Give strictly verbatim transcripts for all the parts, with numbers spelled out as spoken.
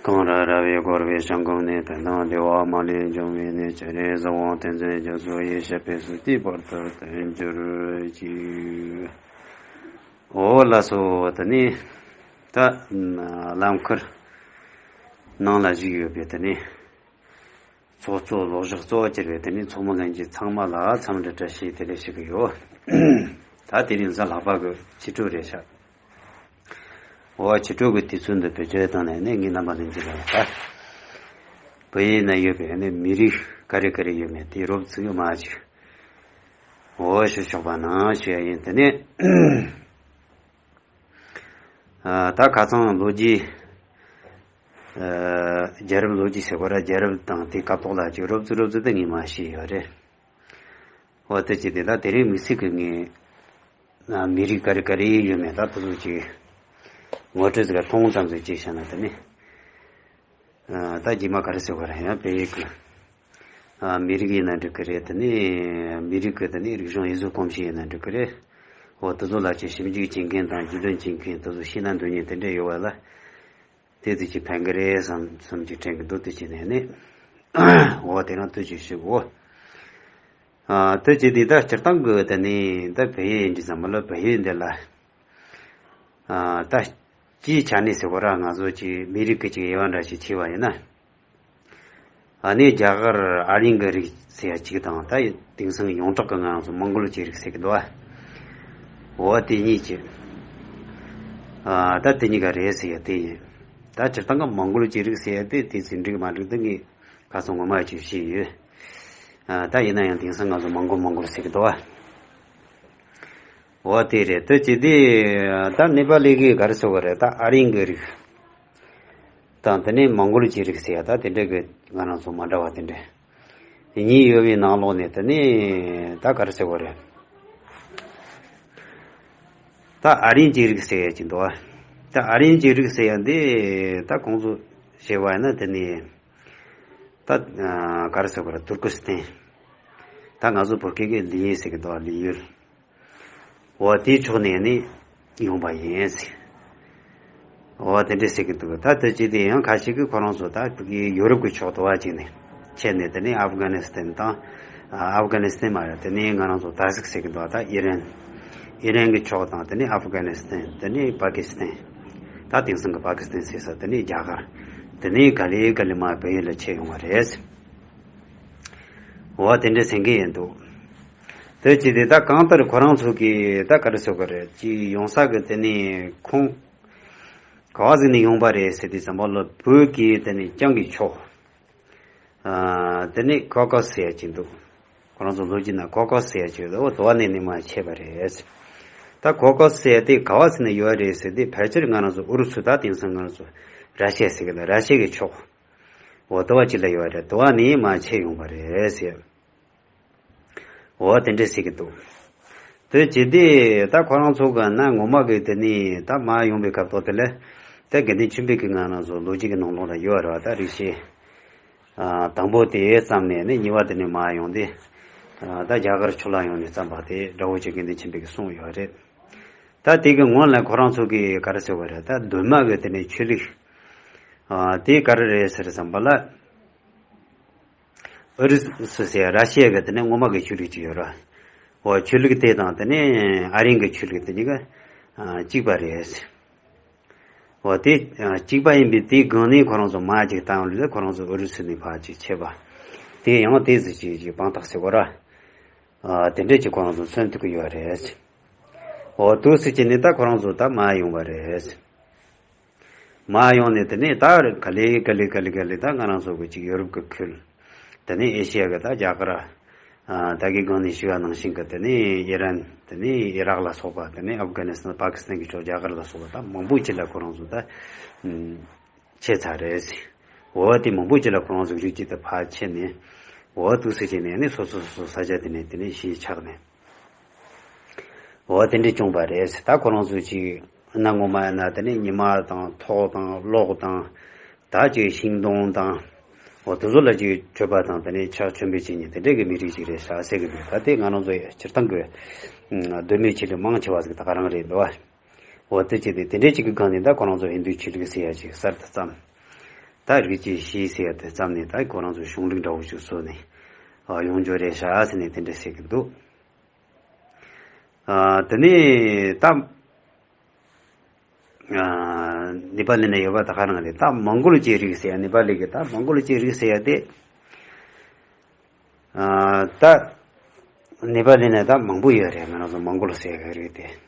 གངས་ར་ར་བས་བསྐོར་བའི་ཞིང་ཁམས་ནས། ཕན་དང་བདེ་བ་མ་ལུས་འབྱུང་བའི་གནས། སྤྱན་རས་གཟིགས་དབང་བསྟན་འཛིན་རྒྱ་མཚོ་ཡི། ཞབས་པད་སྲིད་མཐའི་བར་དུ་བརྟན་གྱུར་ཅིག་འོ་ལགས་སོ། དེ་ནས་ད་ལམ་ཁར་ནང་ལ་བཞུགས་ཡོད་པའི་དེ་ནས་ཚོགས་གཙོ་ལོག་ཞུགས་གཙོ་བོ་གྱུར་པའི་དེ་ནས་ཚོགས་མི་ལྷན་རྒྱས་ཚང་མ་ལ་འཚམས་འདྲི་བཀྲ་ཤིས་བདེ་ལེགས་ཞུ་གི་ཡོད། ད་དེ་རིང་གཟའ་ལྷག་པ་གི་ཕྱི་དྲོ་རེད་ཤག་འོ་ཕྱི་དྲོ་གི་དུས་ཚོད་འདི་བེད་སྤྱོད་བཏང་ནས་ནི་ངའི་རྣམ་པ་ལྷན་རྒྱས་ལ་ད་བོད་ཡིག་ན་ཡོད་པའི་ནི་མི་རིགས་ག་རེ་ག་རེ་ཡོད་མེད་དེ་རོབ་ཙམ་མ་ཅིག་འོ་ཞུ་ཆོག་པ་ན་ཞུ་ཡ་ཡིན། དེ་ནས་ཨ་ད་ཁ་སང་ལོ་རྒྱུས་ཨ་རྒྱལ་རབས་ལོ་རྒྱུས་ཟེར་བ་ར་རྒྱལ་རབས་དང་དེ་སྐབས་ཐོག་ལ་ཅིག་རོབ་ཙམ་རོབ་ཙམ་དེ་ངས་མ་ཤེས་ཡོད་རེད། འོ་དེ་ཅི་དེ་ད་དེ་རིང་དམིགས་བསལ་གྱི་ངས་ཨ་མི་རིགས་ག་རེ་ག་རེ་ཡོད་མེད་ད་དེ་ཚོ་ཅིག་ངོ་སྤྲོད་ཟིག་མཐོང་ཙམ་ཟིག་ཅིག་བྱས་ན་དེ་ནི་ཨ་ད་རྗེས་མ་ག་རེ་ཟེར་བ་ར་ཡང་བོད་ཡིག་གི་ཨ་མི་རིགས་ཡིན་ན་འགྲིག་གི་རེད། དེ་ནི་མི་རིགས་གི་དེ་ནི་རིག་གཞུང་ཡིག་གཟུགས་གོམས་གཤིས་ཡིན་ན་འགྲིག་གི་རེད། འོ་དེ་ཚོ་ལ་ཅིག་ཞིབ་འཇུག་བྱེད་མཁན་དང་རྒྱུས་ལོན་བྱེད་མཁན་དེ་ཚོ་ཤེས་ན་འདོད་མཁན་དེ་འདྲ་ཡོད་བ་ལ། དེ་ཚོ་ཅིག་ཕན་གི་རེད་བསམ་བསམ་ཅིག་དྲན་གི་འདུག་དེ་བྱས་ནས་ནི། འོ་དེ་རང་ཐུགས་རྗེ་ཆེ་གོ། ཨ་དེ་བྱས་དེ་ད་སྤྱིར་བཏང་གི་དེ་ནི་ད་བལ་ཡུལ་འདི་ཙམ་མ་ལ་བལ་ཡུལ་འདི་ལ། ཨ་ད་སྤྱིའི་ཆ་ནས་ཟེར་བ་ར་ང་ཚོ་ཅིག་མི་རིགས་ཀྱི་ཅིག་དབྱེ་བ་འདྲ་ཞིག་ཕྱེ་བ་ཡིན་ན། ཨ་ནི་རྒྱ་གར་ཨ་རིའི་གི་རིགས་ཟེར་ཡ་གཅིག་དང་ད་དེང་སང་ཡོངས་གྲགས་ཀྱི་ང་རང་ཚོ་མོང་གོལ་གྱི་རིགས་ཟེར་གི་འདུག་ཨ། འོ་དེ་གཉིས་ཀྱི། ཨ་ད་དེ་གཉིས་ཀ་རེད་ཟེར་ཡ་དེ་ཡིན། ད་སྤྱིར་བཏང་གི་མོང་གོལ་གྱི་རིགས་ཟེར་ཡ་དེ་དེ་ཚོ་འགྲིག་མ་འགྲིག་དེ་ངས་ཁ་སང་ངོ་མ་ཅིག་ཤེས་ཡོད། ཨ་ད་ཡིན་ན་ཡང་དེང་སང་ང་ཚོ་མོང་གོལ་མོང་གོལ་ཟེར་གི་འདུག་ཨ། འོ་དེ་རེད། དེ་ཅི་དེ་ད་ནེ་པ་ལི་གི་ག་རེ་ཟེར་བ་རེད། ད་ཨ་རིའི་གི་རིགས་དང་དེ་ནས་མོང་གོལ་གྱི་རིགས་ཟེར་ཡ་ད་དེ་འདྲ་གི་ང་རང་ཚོ་མ་འདྲ་བ་དེ་འདྲ་གཉིས་ཡོད་པའི་ནང་ལོགས་ནས་དེ་ནས་ད་ག་རེ་ཟེར་བ་རེད། ད་ཨ་རིའི་གི་རིགས་ཟེར་ཡ་ཅིག་འདུག་ཨ། ད་ཨ་རིའི་གི་རིགས་ཟེར་ཡ་འདི་ད་ཁོང་ཚོ་ཞེས་པ་ཡིན་ན་དེ་ནས་ད་ག་རེ་ཟེར་བ་རེད། ཏུར་ཀི་སི་ཐན། ད་ང་ཚོ་བོད་སྐད་ཀྱི་ལི་ཡུལ་ཟེར་གི་འདུག་ཨ། ལི་ཡུལ། འོ་དེའི་ཕྱོགས་ནས་ནི་ཡོང་པ་ཡིན་ཟེར། འོ་དེ་འདྲ་ཟེར་གི་འདུག་ད་དེ་ཅི་དེ་ཡང་ཁ་ཤས་ཀྱིས་ཁོ་རང་ཚོ་ད་ཕ་གི་ཡོ་རོབ་ཀྱི་ཕྱོགས་དུ་བ་ཅིག་ནས་ཁྱེར་ནས་དེ་ནས་ཨབ་གྷ་ནི་སི་ཐན་དང་། ཨ་ཨབ་གྷ་ནི་སི་ཐན་མ་རེད། དེ་ནས་ང་རང་ཚོ་ད་ཟིག་ཟེར་གི་འདུག་ད་ཨི་རན། ཨི་རན་གྱི་ཕྱོགས་དང་དེ་ནས་ཨབ་གྷ་ནི་སི་ཐན། དེ་ནས་པ་ཀི་སི་ཐན། ད་དེང་སང་གི་པ་ཀི་སི་ཐན་ཟེར་ས། དེ་ནས་རྒྱ་གར། དེ་ནས་ག་ལེ་ག་ལེ་མར་བལ་ཡུལ་ལ་ཁྱེར་ཡོང་བ་རེད། འོ་དེ་འདྲ་ཟེར་གི་ཡིན་འདུག་དེ་ཅི་དེ་ད་གང་ལྟར་ཁོ་རང་ཚོ་གིས་ད་ག་རེ་ཟེར་གི་རེད། ཅི་ཡོང་ས་གི་དེ་ནས་ཁོང་ག་བ་ཟིག་ནས་ཡོང་པ་རེད་ཟེར་དུས་ཙམ་པ་ལ་བོད་ཀྱི་དེ་ནས་རྐྱང་གི་ཕྱོགས། ཨ་དེ་ནས་ཁོ་ཀ་སི་ཟེར་ཡ་ཅིག་འདུག་ཁོ་རང་ཚོ་ལོ་རྒྱུས་ན་ཁོ་ཀ་སི་ཟེར་ཡ་ཅིག་ཡོད། འོ་དེ་བ་ནས་ནི་མར་ཁྱེར་བ་རེད། ད་ཁོ་ཀ་སི་ཟེར་ཡ་དེ་ག་བ་ཟིག་ནས་ཡོད་རེད་ཟེར་དུས་ཕལ་ཆེར་ང་རང་ཚོ་ཨུ་རུ་སུ། ད་དེང་སང་ང་རང་ཚོ་ར་ཤི་ཡ་ཟེར་གི་ལ། ར་ཤི་ཡ་གི་ཕྱོགས། འོ་དེ་བ་ཅིག་ལ་ཡོད་རེད། དེ་བ་ནས་མར་ཁྱེར་ཡོང་པ་རེད་ཟེར། འོ་དེ་འདྲ་ཟེར་གི་འདུག་དེ་ཅི་དེ་ད་ཁོ་རང་ཚོ་གི་ན་ངོ་མ་གི་དེ་ནས་ད་མར་ཡོང་པའི་སྐབས་ཐོག་དེ་ལ་ད་དགེ་འདུན་ཆོས་འཕེལ་གྱི་ང་རང་ཚོ་ལོ་རྒྱུས་ཀྱི་ནང་ལོགས་ལ་ཡོད་རེད་བ། ད་རིག་བྱེད་ཨ་དང་པོ་དེ་བརྩམས་ནས་ནི་གཉིས་པ་དེ་ནས་མར་ཡོང་སྟེ། ཨ་ད་རྒྱ་གར་ཕྱོགས་ལ་ཡོང་ནས་བརྩམས་པ་དེ་དགྲ་བོ་ཆེ་དགེ་འདུན་ཆོས་འཕེལ་གྱིས་གསུངས་ཡོད་རེད། ད་དེ་གི་སྔོན་ལ་ཁོ་རང་ཚོ་གིས་ག་རེ་ཟེར་བ་རེད། ད་གདོད་མ་གི་དེ་ནས་ཆོས་ལུགས་ཨ་དེ་ག་རེ་རེད་ཟེར་བསམ་པ་ལ། ཨུ་རུ་སུ་ཟེར་ར་ཤི་ཡ་གི་དེ་ནས་སྔོན་མ་གི་ཆོས་ལུགས་ཅིག་ཡོད་ར། འོ་ཆོས་ལུགས་དེ་དང་དེ་ནས་ཨ་རིའི་གི་ཆོས་ལུགས་དེ་གཉིས་ཀ་ཨ་གཅིག་པ་རེད། འོ་དེ་ཨ་གཅིག་པ་ཡིན་པའི་དེའི་སྒང་ནས་ཁོ་རང་ཚོ་མར་ཅིག་བཏང་ལ་ཁོ་རང་ཚོ་ཨུ་རུ་སུ་ནས་ཕར་ཅིག་ཁྱེར་བ། དེ་ཡང་དེ་ཟིག་ཅིག་ཅིག་དཔང་རྟགས་ཟེར་གོ་ར། ཨ་དེ་འདྲས་ཅིག་ཁོ་རང་ཚོ་མཚོན་ཐུབ་ཀྱི་ཡོད་རེད། འོ་དུ་སྲིད་ཀྱི་ནི་ད་ཁོ་རང་ཚོ་ད་མར་ཡོང་བ་རེད། མར་ཡོང་ནས་དེ་ནས་ད་ག་ལེ་ག་ལེ་ག་ལེ་ག་ལེ་ད་ང་རང་ཚོ་གི་ཅིག་ཡོ་རོབ་ཀྱི་ཁུལ། དེ་ནས་ཨེ་ཤི་ཡ་གི་ད་རྒྱ་གར། ཨ་ད་གི་སྒང་ནས་ཞུས་པ་ནང་བཞིན་གི་དེ་ནས་ཨི་རན། དེ་ནས་ཨི་རག་ལ་སོགས་པ། དེ་ནས་ཨབ་གྷ་ནི་སི་ཐན། པ་ཀི་སི་ཐན་གྱི་ཕྱོགས་རྒྱ་གར་ལ་སོགས་པ་ད་མང་པོ་ཅིག་ལ་ཁོ་རང་ཚོ་ད་ཨམ་ཁྱེར་ཚར་རེད། འོ་དེ་མང་པོ་ཅིག་ལ་ཁོ་རང་ཚོ་རིགས་གཅིག་ཏུ་ཕར་ཁྱེར་ནས། འོ་དུ་སྲིད་ཀྱི་ནས་ནི་སོ་སོ་སོ་སོ་ས་ཆ་དེ་ནས་དེ་ནས་གཞིས་ཆགས་ནས། འོ་དེ་འདྲས་བྱུང་བ་རེད། ད་ཁོ་རང་ཚོ་ཅིག་གནའ་སྔོན་མ་ཡིན་ན་དེ་ནས་ཉི་མ་དང་ཐོག་དང་གློག་དང་། ད་ཅིག་ཤིང་སྡོང་དང་། འོ་དེ་ཚོ་ལ་ཅིག་མཆོད་པ་དང་དེ་ནས་ཕྱག་མཆོད་འབུལ་བྱེད་མཁན་དེ་འདྲས་ཀྱི་མི་རིགས་ཅིག་རེད་ཤག་ཟེར་གི་འདུག་ད་དེ་ང་རང་ཚོ་སྤྱིར་བཏང་གི་གདོད་མའི་ཆོས་ལུགས་མང་ཆེ་བ་ཟིག་ད་ག་རང་རེད་འདུག་བ། འོ་དེ་བྱས་ཏེ་དེ་འདྲས་ཅིག་གི་སྒང་ནས་ད་ཁོ་རང་ཚོ་ཧིན་དུའི་ཆོས་ལུགས་ཟེར་ཡ་ཅིག་གསར་དུ་བརྩམས། ད་རིགས་ཀྱི་གཤིས་ཟེར་ཡ་དེ་བརྩམས་ནས་ད་ཁོ་རང་ཚོ་གཞུང་ལུགས་འདྲ་བོ་ཞིག་བཟོས་ནས་ཨ་ཡོང་རྒྱུ་རེད་ཤག་ཟེར་ནས་དེ་འདྲ་བཤད་ཀྱི་འདུག་ཨ་དེ་ནས་ད་ཨ་ནེ་པ་ལི་ན་ཡོད་པ་ད་ག་རང་རེད། ད་མོང་གོལ་གྱི་རིགས་ཟེར་ཡ། ནེ་པ་ལི་གི་ད་མོང་གོལ་གྱི་རིགས་ཟེར་ཡ་དེ། ཨ་ད་ནེ་པ་ལི་ན་ད་མང་པོ་ཡོད་རེད། ང་རང་ཚོ་མོང་གོལ་ཟེར་ཡ་གི་རིགས་དེ།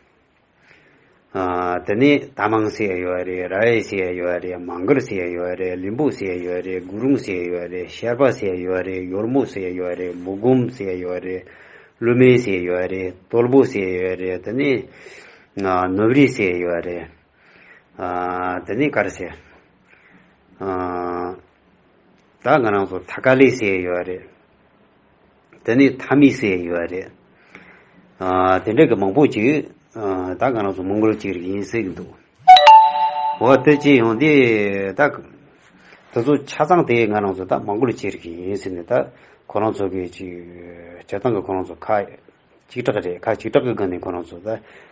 ཨ་དེ་ནས་ད་མང་ཟེར་ཡ་ཡོད་རེད། ར་ཡེ་ཟེར་ཡ་ཡོད་རེད། མང་གར་ཟེར་ཡ་ཡོད་རེད། ལིམ་པོ་ཟེར་ཡ་ཡོད་རེད། གུ་རུང་ཟེར་ཡ་ཡོད་རེད། ཤར་པ་ཟེར་ཡ་ཡོད་རེད། ཡོར་མོ་ཟེར་ཡ་ཡོད་རེད། མུ་གུམ་ཟེར་ཡ་ཡོད་རེད། ལུ་མེ་ཟེར་ཡ་ཡོད་རེད། ཏོལ་པོ་ཟེར་ཡ་ཡོད་རེད། དེ་ནས་ཨ་ནུབ་རི་ཟེར་ཡ་ཡོད་རེད། ཨ་དེ་ནས་ག་རེ་ཟེར། ཨ་ད་ང་རང་ཚོ་ཐ་ཀ་ལི་ཟེར་ཡ་ཡོད་རེད། དེ་ནས་ཐ་མི་ཟེར་ཡ་ཡོད་རེད། ཨ་དེ་འདྲ་གི་མང་པོ་ཅིག་ཨ་ད་ང་རང་ཚོ་མོང་གོལ་གཅིག་རིགས་ཡིན་ཟེར་གྱི་འདུག་འོ་དེ་ཅི་ཡོང་དེ་ད་དེ་ཚོ་ཆ་ཚང་དེ་ང་རང་ཚོ་ད་མོང་གོལ་གཅིག་རིགས་ཡིན་ཟེར་ནས། ད་ཁོ་རང་ཚོ་གི་ཅིག་སྤྱིར་བཏང་གི་ཁོ་རང་ཚོ་ཁ་གཅིག་གྲགས་རེད། ཁ་གཅིག་གྲགས་ཀྱི་སྒང་ནས་ཁོ་རང་ཚོ་ད་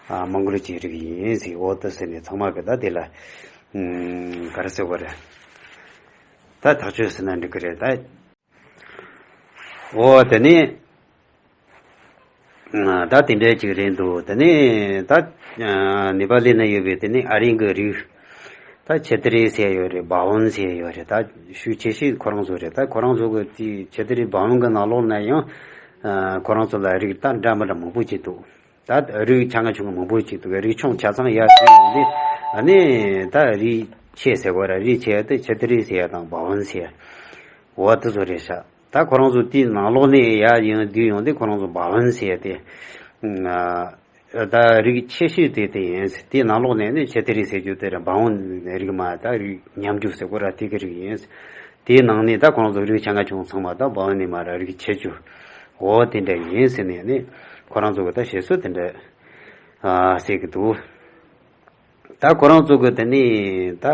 ཨ་མོང་གོལ་གཅིག་རིགས་ཡིན་ཟེར། འོ་དེ་ཟེར་ནས་ཚང་མ་གི་ད་དེ་ལ་ཨུམ་ག་རེ་ཟེར་བ་རེད། ད་ཐག་གཅོད་ཟེར་ན་འགྲིག་གི་རེད་ད། འོ་དེ་ནས་ད་དེ་འདྲ་ཅིག་རེད་འདུག་དེ་ནས་ད་ནེ་པ་ལི་ན་ཡོད་པའི་དེ་ནས་ཨ་རིའི་གི་རིགས་ད་ཆེ་ཏི་རི་ཟེར་ཡོད་རེད། བ་ཝན་ཟེར་ཡོད་རེད། ད་ཤུགས་ཆེ་ཤོས་ཁོ་རང་ཚོ་རེད། ད་ཁོ་རང་ཚོ་གི་དེ་ཆེ་ཏི་རི་བ་ཝན་གི་ནང་ལོགས་ན་ཡང་ཁོ་རང་ཚོ་ལ་རིགས་ད་འདྲ་མི་འདྲ་མང་པོ་ཅིག་འདུག་ད་རིགས་ཆ་ང་ཆུང་ང་མང་པོ་ཅིག་འདུག་རིགས་ཆུང་ཆ་ཚང་ཡར་བསྡུས་ཡོང་དུས་ཨ་ནི་ད་རིགས་ཆེ་ཟེར་དགོས་ར། རིགས་ཆེ་དེ་ཆེ་ཏི་རི་ཟེར་ཡ་དང་བ་ཝན་ཟེར་ཡ། འོ་དེ་ཚོ་རེད་ཤག་ད་ཁོ་རང་ཚོ་དེའི་ནང་ལོགས་ནས་ཡར་ཡང་བསྡུས་ཡོང་དུས་ཁོ་རང་ཚོ་བ་ཝན་ཟེར་ཡ་དེ། ཨ་ད་རིགས་ཆེ་ཤོས་དེ་དེ་ཡིན། དེའི་ནང་ལོགས་ནས་ནི་ཆེ་ཏི་རི་ཟེར་རྒྱུ་དེ་ར་བ་ཝན་རིགས་མ། ད་རིགས་ཉམས་རྒྱུ་ཟེར་དགོས་ར། དེ་གི་རིགས་ཡིན། དེའི་ནང་ནས་ད་ཁོ་རང་ཚོ་རིགས་ཆ་ང་ཆུང་ཚང་མ་ད་བ་ཝན་ནི་མ་ར་རིགས་ཆེ་རྒྱུ། འོ་དེ་འདྲ་ཡིན་ཟེར་ནས་ནི་ཁོ་རང་ཚོ་གི་ད་བཤད་སྲོལ་དེ་འདྲ་ཨ་ཟེར་གི་འདུག་ད་ཁོ་རང་ཚོ་གི་དེ་ནི་ད་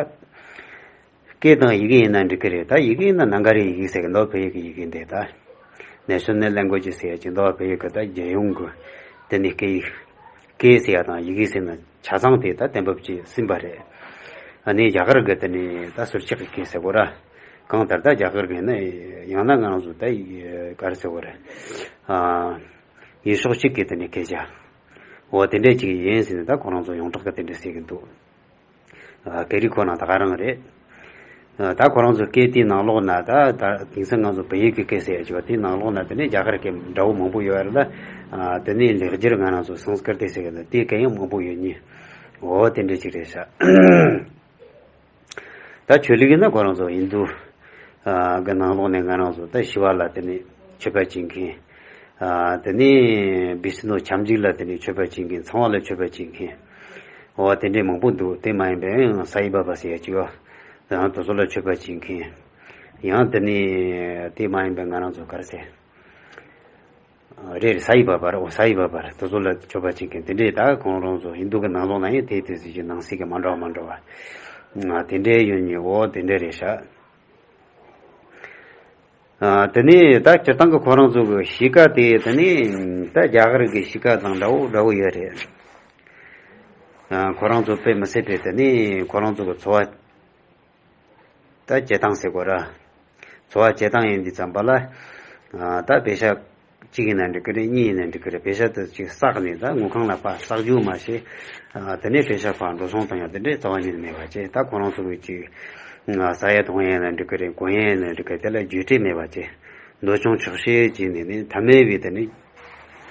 སྐད་དང་ཡི་གེ་ཡིན་ན་འགྲིག་གི་རེད། ད་ཡི་གེ་ཡིན་ན་ནང་ག་རེ་ཡི་གེ་ཟེར་གི་འདུག་བོད་ཡིག་གི་ཡི་གེ་འདི་ད་National Language ཟེར་ཡ་ཅིག་འདུག་བོད་ཡིག་གི་ད་རྒྱལ་ཡོངས་གི་དེ་ནི་སྐད་ཡིག་སྐད་ཟེར་ཡ་དང་ཡི་གེ་ཟེར་ན་ཆ་ཚང་དེ་ད་གཏན་འབེབས་ཀྱིས་ཟིན་པ་རེད། ཨ་ནི་རྒྱ་གར་གི་དེ་ནི་ད་ཟུར་ཆག་གི་སྐད་ཟེར་དགོས་ར། གང་ལྟར་ད་རྒྱ་གར་གི་ནི་ཡང་ན་ང་རང་ཚོ་ད་ག་རེ་ཟེར་དགོས་རེད། ཨ་ཡུལ་ཕྱོགས་གཅིག་གི་དེ་ནི་སྐད་ཆ། འོ་དེ་འདྲས་ཅིག་ཡིན་ཟེར་ནས་ད་ཁོ་རང་ཚོ་ཡོངས་གྲགས་གི་དེ་འདྲས་ཟེར་གི་འདུག་ཨ་སྐད་རིགས་ཁོ་ན་ད་ག་རང་རེད། ཨ་ད་ཁོ་རང་ཚོ་སྐད་དེའི་ནང་ལོགས་ན་ད་ད་དེང་སང་ང་ཚོ་བོད་ཡིག་གི་སྐད་ཟེར་ཡ་ཅིག་བ། དེའི་ནང་ལོགས་ན་དེ་ནས་རྒྱ་གར་སྐད་འདྲ་བོ་མང་པོ་ཡོད་རེད་ལ། ཨ་དེ་ནས་ལེགས་སྦྱར་ང་རང་ཚོ་སཾ་སྐྲྀ་ཏ་ཟེར་གི་ལ་དེའི་སྐད་ཡང་མང་པོ་ཡོད་ནི། འོ་དེ་འདྲས་ཅིག་རེད་ཤག་ད་ཆོས་ལུགས་ཡིན་ན་ཁོ་རང་ཚོ་ཧིན་དུ་ཨ་གི་ནང་ལོགས་ནས་ང་རང་ཚོ་ད་ཤི་ཝ་ལ་དེ་ནས་མཆོད་པ་བྱེད་མཁན། ཨ་དེ་ནས་བི་སྣུ་ཁྱབ་འཇུག་ལ་དེ་ནས་མཆོད་པ་བྱེད་མཁན། ཚངས་པ་ལ་མཆོད་པ་བྱེད་མཁན། འོ་དེ་འདྲས་མང་པོ་འདུག་དེ་མ་ཡིན་པའི་ཡང་ས་ཡི་བྷ་བྷ་ཟེར་ཡ་ཅིག་ཡོད། ཡང་དེ་ཚོ་ལ་མཆོད་པ་བྱེད་མཁན། ཡང་དེ་ནས་དེ་མ་ཡིན་པའི་ང་རང་ཚོ་ག་རེ་ཟེར། རེད་རེད། ས་ཡི་བྷ་བྷ་རེད། འོ་ས་ཡི་བྷ་བྷ་རེད། དེ་ཚོ་ལ་མཆོད་པ་བྱེད་མཁན་དེ་འདྲས། ད་ཁོང་རང་ཚོ་ཧིན་དུ་གི་ནང་ལོགས་ན་ཡང་དེ་དེ་ཚོ་ཅིག་ནང་གསེས་ཀྱི་མ་འདྲ་བ་མ་འདྲ་བ་དེ་འདྲས་ཡོད་ནི། འོ་དེ་འདྲས་རེད་ཤག་ཨ་དེ་ནས་ད་སྤྱིར་བཏང་གི་ཁོ་རང་ཚོ་གི་གཤིས་ཀ་དེ་དེ་ནས་ད་རྒྱ་གར་གི་གཤིས་ཀ་དང་འདྲ་བོ་འདྲ་བོ་ཡོད་རེད། ཨ་ཁོ་རང་ཚོ་དཔེ་མི་སྲིད་པའི་དེ་ནས་ཁོ་རང་ཚོ་གི་འཚོ་བ་ད་བྱེད་སྟངས་ཟེར་དགོས་ར། འཚོ་བ་བྱེད་སྟངས་ཡིན་དུས་ཙམ་པ་ལ། ཨ་ད་བེ་ཤ་གཅིག་ཡིན་ན་འགྲིག་གི་རེད། གཉིས་ཡིན་ན་འགྲིག་གི་རེད། བེ་ཤ་དེ་ཅིག་བསགས་ནས་ད་དངུལ་ཁང་ལ་ཕར་བསགས་རྒྱུ་མ་བྱས། ཨ་དེ་ནས་བེ་ཤ་ཕར་འགྲོ་སོང་བཏང་ཡ་དེ་འདྲས་རྩ་བ་ཉིད་ནས་མེད་པ་བྱས། ད་ཁོ་རང་ཚོ་གི་ཅིག་ཨ་ཟ་ཡ་འཐུང་ཡ་ཡིན་ན་འགྲིག་གི་རེད། གོན་ཡ་ཡིན་ན་འགྲིག་གི་རེད། དེ་ལ་རྒྱུ་འབྲས་མེད་པ་བྱས། འདོད་ཆུང་ཆོག་ཤེས་བྱས་ནས་ནི་ཐ་མལ་པའི་དེ་ནི་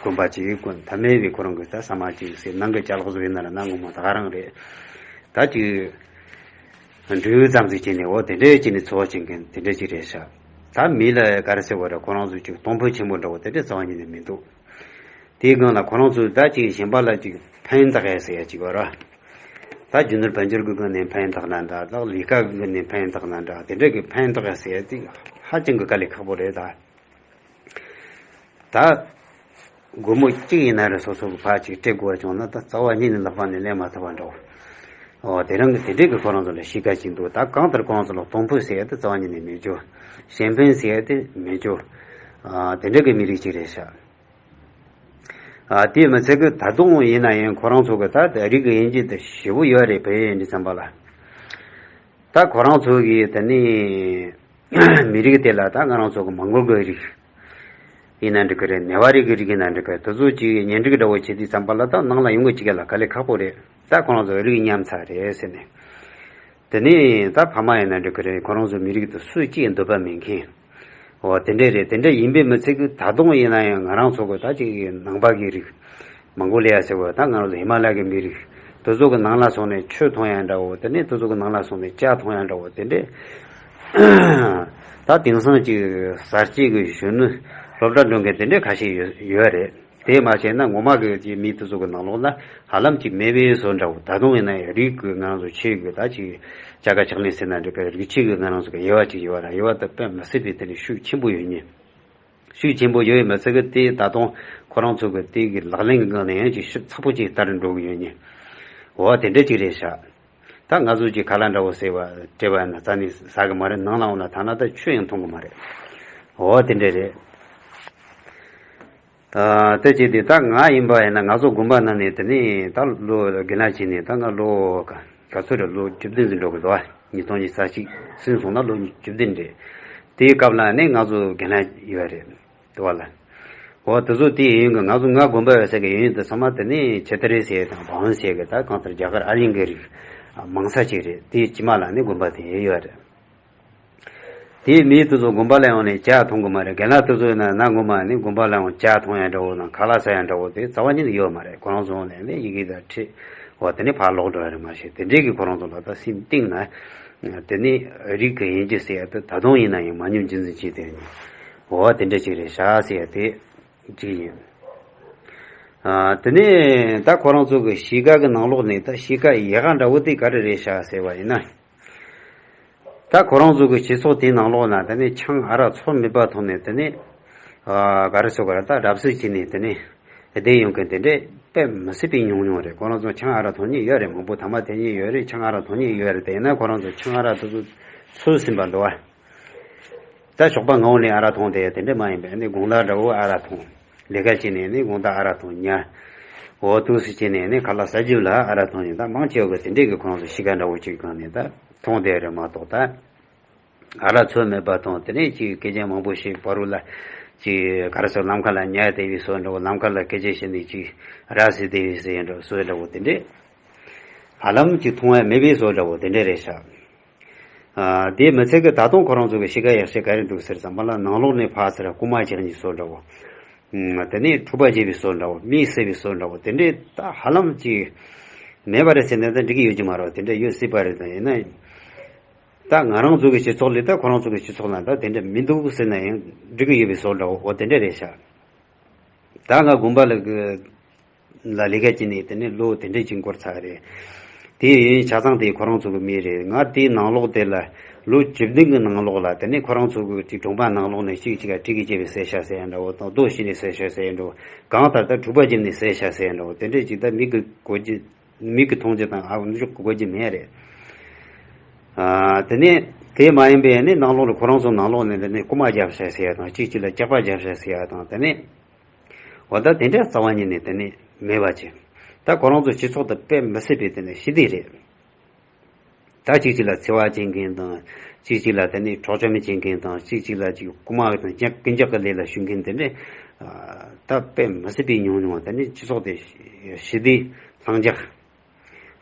གོན་པ་ཅིག་གོན། ཐ་མལ་པའི་ཁོ་རང་གི་ད་ཟ་མ་ཅིག་ཟས། ནང་གི་ཅ་ལག་བཟོ་ཡིན་ན་ར་ན་ངོ་མ་ད་ག་རང་རེད། ད་ཅིག་འགྲུལ་ཙམ་ཟིག་བྱས་ནས་འོ་དེ་འདྲས་བྱས་ནས་འཚོ་བ་བྱེད་མཁན་དེ་འདྲས་ཅིག་རེད་ཤག་ད་མི་ལ་ག་རེ་ཟེར་བ་རེད། ཁོ་རང་ཚོ་ཅིག་གཏོང་ཕོད་ཆེན་པོ་འདྲ་བོ་དེ་འདྲས་རྩ་བ་ཉིད་ནས་མི་འདུག་དེའི་སྒང་ལ་ཁོ་རང་ཚོས་ད་ཅིག་གཞན་པ་ལ་ཅིག་ཕན་བཏགས་ཡ་ཟེར་ཡ་ཅིག་ཡོད་ར། ད་རྒྱུ་ནོར་དཔལ་འབྱོར་གྱི་སྒང་ནས་ཕན་བཏགས་ན་འདྲ། ད་ལས་ཀ་གི་སྒང་ནས་ཕན་བཏགས་ན་འདྲ། དེ་འདྲས་ཀྱི་ཕན་བཏགས་ཡ་ཟེར་ཡ་དེ་ཧ་ཅང་གི་དཀའ་ལས་ཁག་པོ་རེད་ད། ད་སྒོར་མོ་གཅིག་ཡིན་ན་རེ་སོ་སོ་གི་ཕར་ཅིག་སྤྲད་དགོས་བྱུང་ན་ད་རྩ་བ་ཉིད་ནས་ལག་པ་ནས་ལེན་མ་ཐུབ་པ་འདྲ་བོ། ཨོ་དེ་རང་གི་དེ་འདྲས་ཀྱི་ཁོ་རང་ཚོ་ལ་གཤིས་ཀ་ཅིག་འདུག་ད་གང་ལྟར་ཁོ་རང་ཚོ་ལ་གཏོང་ཕོད་ཟེར་ཡ་དེ་རྩ་བ་ཉིད་ནས་མེད་རྒྱུ། གཞན་ཕན་ཟེར་ཡ་དེ་མེད་རྒྱུ། ཨ་དེ་འདྲས་ཀྱི་མི་རིགས་ཅིག་རེད་ཤག་ཨ་དེ་མི་ཚད་ཀྱི་ད་དུང་ཡིན་ན་ཡང་ཁོ་རང་ཚོ་གི་ད་རིགས་ཀྱི་དབྱེ་འབྱེད་དེ་ཞེ་པོ་ཡོད་རེད། བོད་ཡིག་ཡིན་དུས་ཙམ་པ་ལ། ད་ཁོ་རང་ཚོ་གི་དེ་ནི་མི་རིགས་དེ་ལ་ད་ང་རང་ཚོ་གི་མོང་གོལ་གྱི་རིགས་ཡིན་ན་འགྲིག་གི་རེད། ནེ་པ་རི་གི་རིགས་ཡིན་ན་འགྲིག་གི་རེད། དེ་ཚོ་གཅིག་གཉེན་སྒྲིག་འདྲ་བོ་བྱེད་དུས་ཙམ་པ་ལ་ད་ནང་ལ་ཡོང་གི་གཅིག་ལ་དཀའ་ལས་ཁག་པོ་རེད། ད་ཁོ་རང་ཚོ་རིགས་མཉམ་ཚར་རེད་ཟེར་ནས། དེ་ནས་ད་ཕ་མ་ཡིན་ན་འགྲིག་གི་རེད། ཁོ་རང་ཚོ་མི་རིགས་དེ་སུ་གཅིག་འདོད་པ་མེད་མཁན། འོ་དེ་འདྲས་རེད། དེ་འདྲས་ཡིན་པའི་མི་ཚད་ཀྱི་ད་དུང་ཡིན་ན་ཡང་ང་རང་ཚོ་གི་ད་ཅིག་ནང་པ་གི་རིགས། མོང་གོ་ལི་ཡ་ཟེར་བ་ད་ང་རང་ཚོ་ཧི་མ་ལ་ཡ་གི་མི་རིགས། དེ་ཚོ་གི་ནང་ལ་སོང་ནས་ཆོས་མཐོང་ཡ་འདྲ་བོ། དེ་ནས་དེ་ཚོ་གི་ནང་ལ་སོང་ནས་ཇ་མཐོང་ཡ་འདྲ་བོ་དེ་འདྲས། ད་དེང་སང་ཅིག་གསར་སྐྱེས་ཀྱི་གཞོན་ནུ་སློབ་གྲྭ་འགྲོ་མཁན་དེ་འདྲས་ཁ་ཤས་ཡོད་ཡོད་རེད། དེ་མ་བྱས་ན་ངོ་མ་གི་ཅིག་མི་དེ་ཚོ་གི་ནང་ལོགས་ལ་ཧ་ལམ་ཅིག་མེད་པའི་བཟོ་འདྲ་བོ། ད་དུང་ཡིན་ན་ཡང་རིགས་ཀྱི་ང་རང་ཚོ་ཆོས་ཀྱི་ད་ཅིག་བྱ་དགའ་ཆགས་ལེན་ཟེར་ན་འགྲིག་གི། རིགས་ཆོས་ཀྱི་ང་རང་ཚོ་གི་དབྱེ་བ་ཅིག་ཡོད་ར། དབྱེ་བ་དེ་དཔེ་མི་སྲིད་པའི་དེ་ནི་ཤུགས་ཆེན་པོ་ཡོད་ཉེ། ཤུགས་ཆེན་པོ་ཡོད་མི་ཚད་གི་དེ་ད་དུང་ཁོ་རང་ཚོ་གི་དེ་གི་ལག་ལེན་གི་སྒང་ནས་ཡང་ཅིག་ཤུགས་ཚ་པོ་ཅིག་ལྟར་འགྲོ་གི་ཡོད་ཉེ། འོ་དེ་འདྲ་ཅིག་རེད་ཤག་ད་ང་ཚོ་ཅིག་ཁ་ལག་འདྲ་བོ་ཟེར་བ་སྤྲད་པ་ཡིན་ན་རྩ་ནས་ཟ་གི་མ་རེད། ནང་ལ་འོང་ན་ཐ་ན་ད་ཆུ་ཡང་འཐུང་གི་མ་རེད། འོ་དེ་འདྲ་རེད། ཨ་དེ་བྱས་ཏེ་ད་ང་ཡིན་པ་ཡིན་ན་ང་ཚོ་དགོན་པ་ནང་ནས་དེ་ནས་ད་ལོ་རྒན་ལགས་བྱས་ནས་ད་ང་ལོ་ག་ག་ཚོད་རེད། ལོ་བཅུ་བདུན་ཙམ་འགྲོ་གི་འདུག་ཉིས་སྟོང་ཉི་ཤུ་རྩ་གཅིག་ཟིན་སོང་ན་ལོ་བཅུ་བདུན་རེད། དེའི་སྐབས་ལ་ནི་ང་ཚོ་རྒན་ལགས་ཡོད་རེད་འདུག་བ་ལ། འོ་དེ་ཚོ་དེ་ཡིན་གི། ང་ཚོ་ང་དགོན་པ་ཡོད་ས་གི་ཡིན་དེ་ཚང་མ་དེ་ནས་ཆེ་ཏ་རེ་ཟེར་དང་བང་ཟེར་གི་ད་གང་ལྟར་རྒྱ་གར་ཨ་རིང་གི་རིགས་མང་ས་ཅིག་རེད། དེའི་ཕྱི་མ་ལ་ནི་དགོན་པ་དེ་ཡོད་རེད། དེའི་མི་དེ་ཚོ་དགོན་པ་ལ་ཡོང་ནས་ཇ་འཐུང་གི་མ་རེད། རྒན་ལགས་དེ་ཚོ་ཡིན་ན་ན་དགོན་པ་ནི་དགོན་པ་ལ་ཡོང་ཇ་འཐུང་ཡ་འདྲ་བོ་དང་ཁ་ལག་ཟ་ཡ་འདྲ་བོ་དེ་རྩ་བ་ཉིད་ནས་ཡོད་མ་རེད། ཁོ་རང་ཚོ་ནས་ནི་ཡི་གེ་དང་ཁྲིད་འོ་དེ་ནས་ཕར་ལོག་འགྲོ་ཡ་རེད་མ་གཞི། དེ་འདྲས་ཀྱི་ཁོ་རང་ཚོ་ལ་ད་སེམས་གཏིང་ན་དེ་ནི་རིགས་ཀྱི་ཡིན་གྱི་ཟེར་ཡ་དེ་ད་དུང་ཡིན་ན་ཡང་མ་ཉམས་རྒྱུན་འཛིན་བྱས་དེ་འོ་དེ་འདྲ་ཅིག་རེད་ཤག་ཟེར་ཡ་དེ་ཅིག་ཡིན། ཨ་དེ་ནས་ད་ཁོ་རང་ཚོ་གི་གཤིས་ཀ་གི་ནང་ལོགས་ནས་ད་གཤིས་ཀ་ཡག་ག་འདྲ་བོ་དེ་ག་རེ་རེད་ཤག་ཟེར་བ་ཡིན་ན། ད་ཁོ་རང་ཚོ་གི་སྤྱི་ཚོགས་དེའི་ནང་ལོགས་ན་དེ་ནས་ཆང་ཨ་རག་ཚོར་མེད་པ་འཐུང་ནས་དེ་ནས་ཨ་ག་རེ་ཟེར་དགོས་རེད། ད་རབ་གསོལ་བྱས་ནས་དེ་ནས་བསྡད་ཡོང་མཁན་དེ་འདྲས་དཔེ་མི་སྲིད་པའི་ཉུང་ཉུང་རེད། ཁོ་རང་ཚོ་ཆང་ཨ་རག་འཐུང་མཁན་ཡོད་རེད། མང་པོ་ཐ་མག་འཐེན་མཁན་ཡོད་རེད། ཆང་ཨ་རག་འཐུང་མཁན་ཡོད་རེད། དེ་ཡིན་ན་ཁོ་རང་ཚོ་ཆང་ཨ་རག་དེ་ཚོ་ཚོས་ཟིན་པ་འདུག་བ། ད་ཞོགས་པ་སྔ་བོ་ནས་ཨ་རག་འཐུང་བསྡད་ཡ་དེ་འདྲས་མ་ཡིན་པ་ནི་དགོང་དག་འདྲ་བོ་ཨ་རག་འཐུང་། ལས་ཀ་བྱས་ནས་ནི་དགོང་དག་ཨ་རག་འཐུང་ཉལ། འོ་དུས་སུ་བྱས་ནས་ནི་ཁ་ལག་ཟ་རྒྱུ་ལ་ཨ་རག་འཐུང་ནས། ད་མང་ཆེ་བ་གི་དེ་འདྲས་ཀྱི་ཁོ་རང་ཚོ་གཤིས་ཀ་འདྲ་བོ་ཅིག་གང་ནས་ད་འཐུང་བསྡད་རེད་མ་གཏོགས། ད་ཨ་རག་ཚོད་མེད་པ་འཐུང་དེ་ནས་ཅིག་སྐད་ཆ་མང་པོ་ཞིག་བར་དུ་ལ་ཅིག་ག་རེ་ཟེར། ལམ་ཁ་ལ་ཉལ་བསྡད་པའི་བཟོ་འདྲ་བོ། ལམ་ཁ་ལ་སྐད་ཆ་བཤད་ནས་ཅིག་ར་བཟི་བསྡད་པའི་བཟོ་འདྲ་བོ་བཟོ་འདྲ་བོ་དེ་འདྲས་ཧ་ལམ་ཅིག་མཐོང་ཡ་མེད་པའི་བཟོ་འདྲ་བོ་དེ་འདྲས་རེད་ཤག་ཨ་དེ་མི་ཚད་ཀྱི་ད་དུང་ཁོ་རང་ཚོ་གི་གཤིས་ཀ་ཡག་ཤོས་ག་རེ་འདུག་ཟེར་ཙམ་པ་ལ་ནང་ལོགས་ནས་ཕར་ཚུར་རྐུ་མ་རྒྱག་ནི་བཟོ་འདྲ་བོ། ཨ་དེ་ནས་འཁྲུག་པ་བྱེད་པའི་བཟོ་འདྲ་བོ། མི་བསད་པའི་བཟོ་འདྲ་བོ་དེ་འདྲས་ད་ཧ་ལམ་ཅིག་མེད་པ་རེད་ཟེར་ན་ད་འགྲིག་གི་ཡོད་ཀྱི་མ་རེད། དེ་འདྲས་ཡོད་སྲིད་པ་རེད། ད་ཡིན་ན་ད་ང་རང་ཚོ་གི་སྤྱི་ཚོགས་ལས་ད་ཁོ་རང་ཚོ་གི་སྤྱི་ཚོགས་ལ་ད་དེ་འདྲས་མི་འདུག་ཟེར་ན་ཡང་འགྲིག་གི་ཡོད་པའི་བཟོ་འདྲ་བོ། འོ་དེ་འདྲས་རེད་ཤག་ད་ང་དགོན་པ་ལ་གི་ལ་ལས་ཀ་བྱས་ནས་དེ་ནས་ལོ་དེ་འདྲས་ཅིག་འགོར་ཚར་རེད། དེ་ཡིན་ཆ་ཚང་དེ་ཁོ་རང་ཚོ་གི་མི་རེད། ང་དེའི་ནང་ལོགས་དེ་ལ་ལོ་བཅུ་བདུན་གི་ནང་ལོགས་ལ་དེ་ནས་ཁོ་རང་ཚོ་གི་དེ་གྲོང་པ་ནང་ལོགས་ནས་གཅིག་གཅིག་ག་གྲི་གིས་བཅད་པའི་བསད་ཤག་ཟེར་ཡ་འདྲ་བོ་དང་། རྡོ་བཤུས་ནས་བསད་ཤག་ཟེར་ཡ་འདྲ་བོ། གང་ལྟར་ད་འཁྲུག་པ་བརྒྱབ་ནས་བསད་ཤག་ཟེར་ཡ་འདྲ་བོ་དེ་འདྲས་ཅིག་ད་མིག་གི་གོ་རྒྱུ་མིག་གི་མཐོང་རྒྱུ་དང་ཨ་འཇོག་གི་གོ་རྒྱུ་མེད་རེད། ཨ་དེ་ནས་དེ་མ་ཡིན་པའི་ནི་ནང་ལོགས་ལ་ཁོ་རང་ཚོ་ནང་ལོགས་ནས་དེ་ནས་རྐུ་མ་རྒྱབ་ཤག་ཟེར་ཡ་དང་། གཅིག་གཅིག་ལ་སྐྱག་པ་རྒྱབ་ཤག་ཟེར་ཡ་དང་། དེ་ནས་འོ་ད་དེ་འདྲ་རྩ་བ་ཉིད་ནས་དེ་ནས་མེད་པ་ཅིག་ད་ཁོ་རང་ཚོ་སྤྱི་ཚོགས་དེ་དཔེ་མི་སྲིད་པའི་དེ་ནས་ཞི་བདེ་རེད། ད་གཅིག་གཅིག་ལ་འཚེ་བ་བྱེད་མཁན་དང་། གཅིག་གཅིག་ལ་དེ་ནས་འཕྲོག་བཅོམ་བྱེད་མཁན་དང་། གཅིག་གཅིག་ལ་ཅིག་རྐུ་མ་དང་ཀུན་ཀྱག་གི་ལས་ལ་ཞུགས་མཁན་དེ་འདྲས་ད་དཔེ་མི་སྲིད་པའི་ཉུང་ཉུང་། དེ་ནས་སྤྱི་ཚོགས་དེ་ཞི་བདེ་ལྷིང་འཇགས།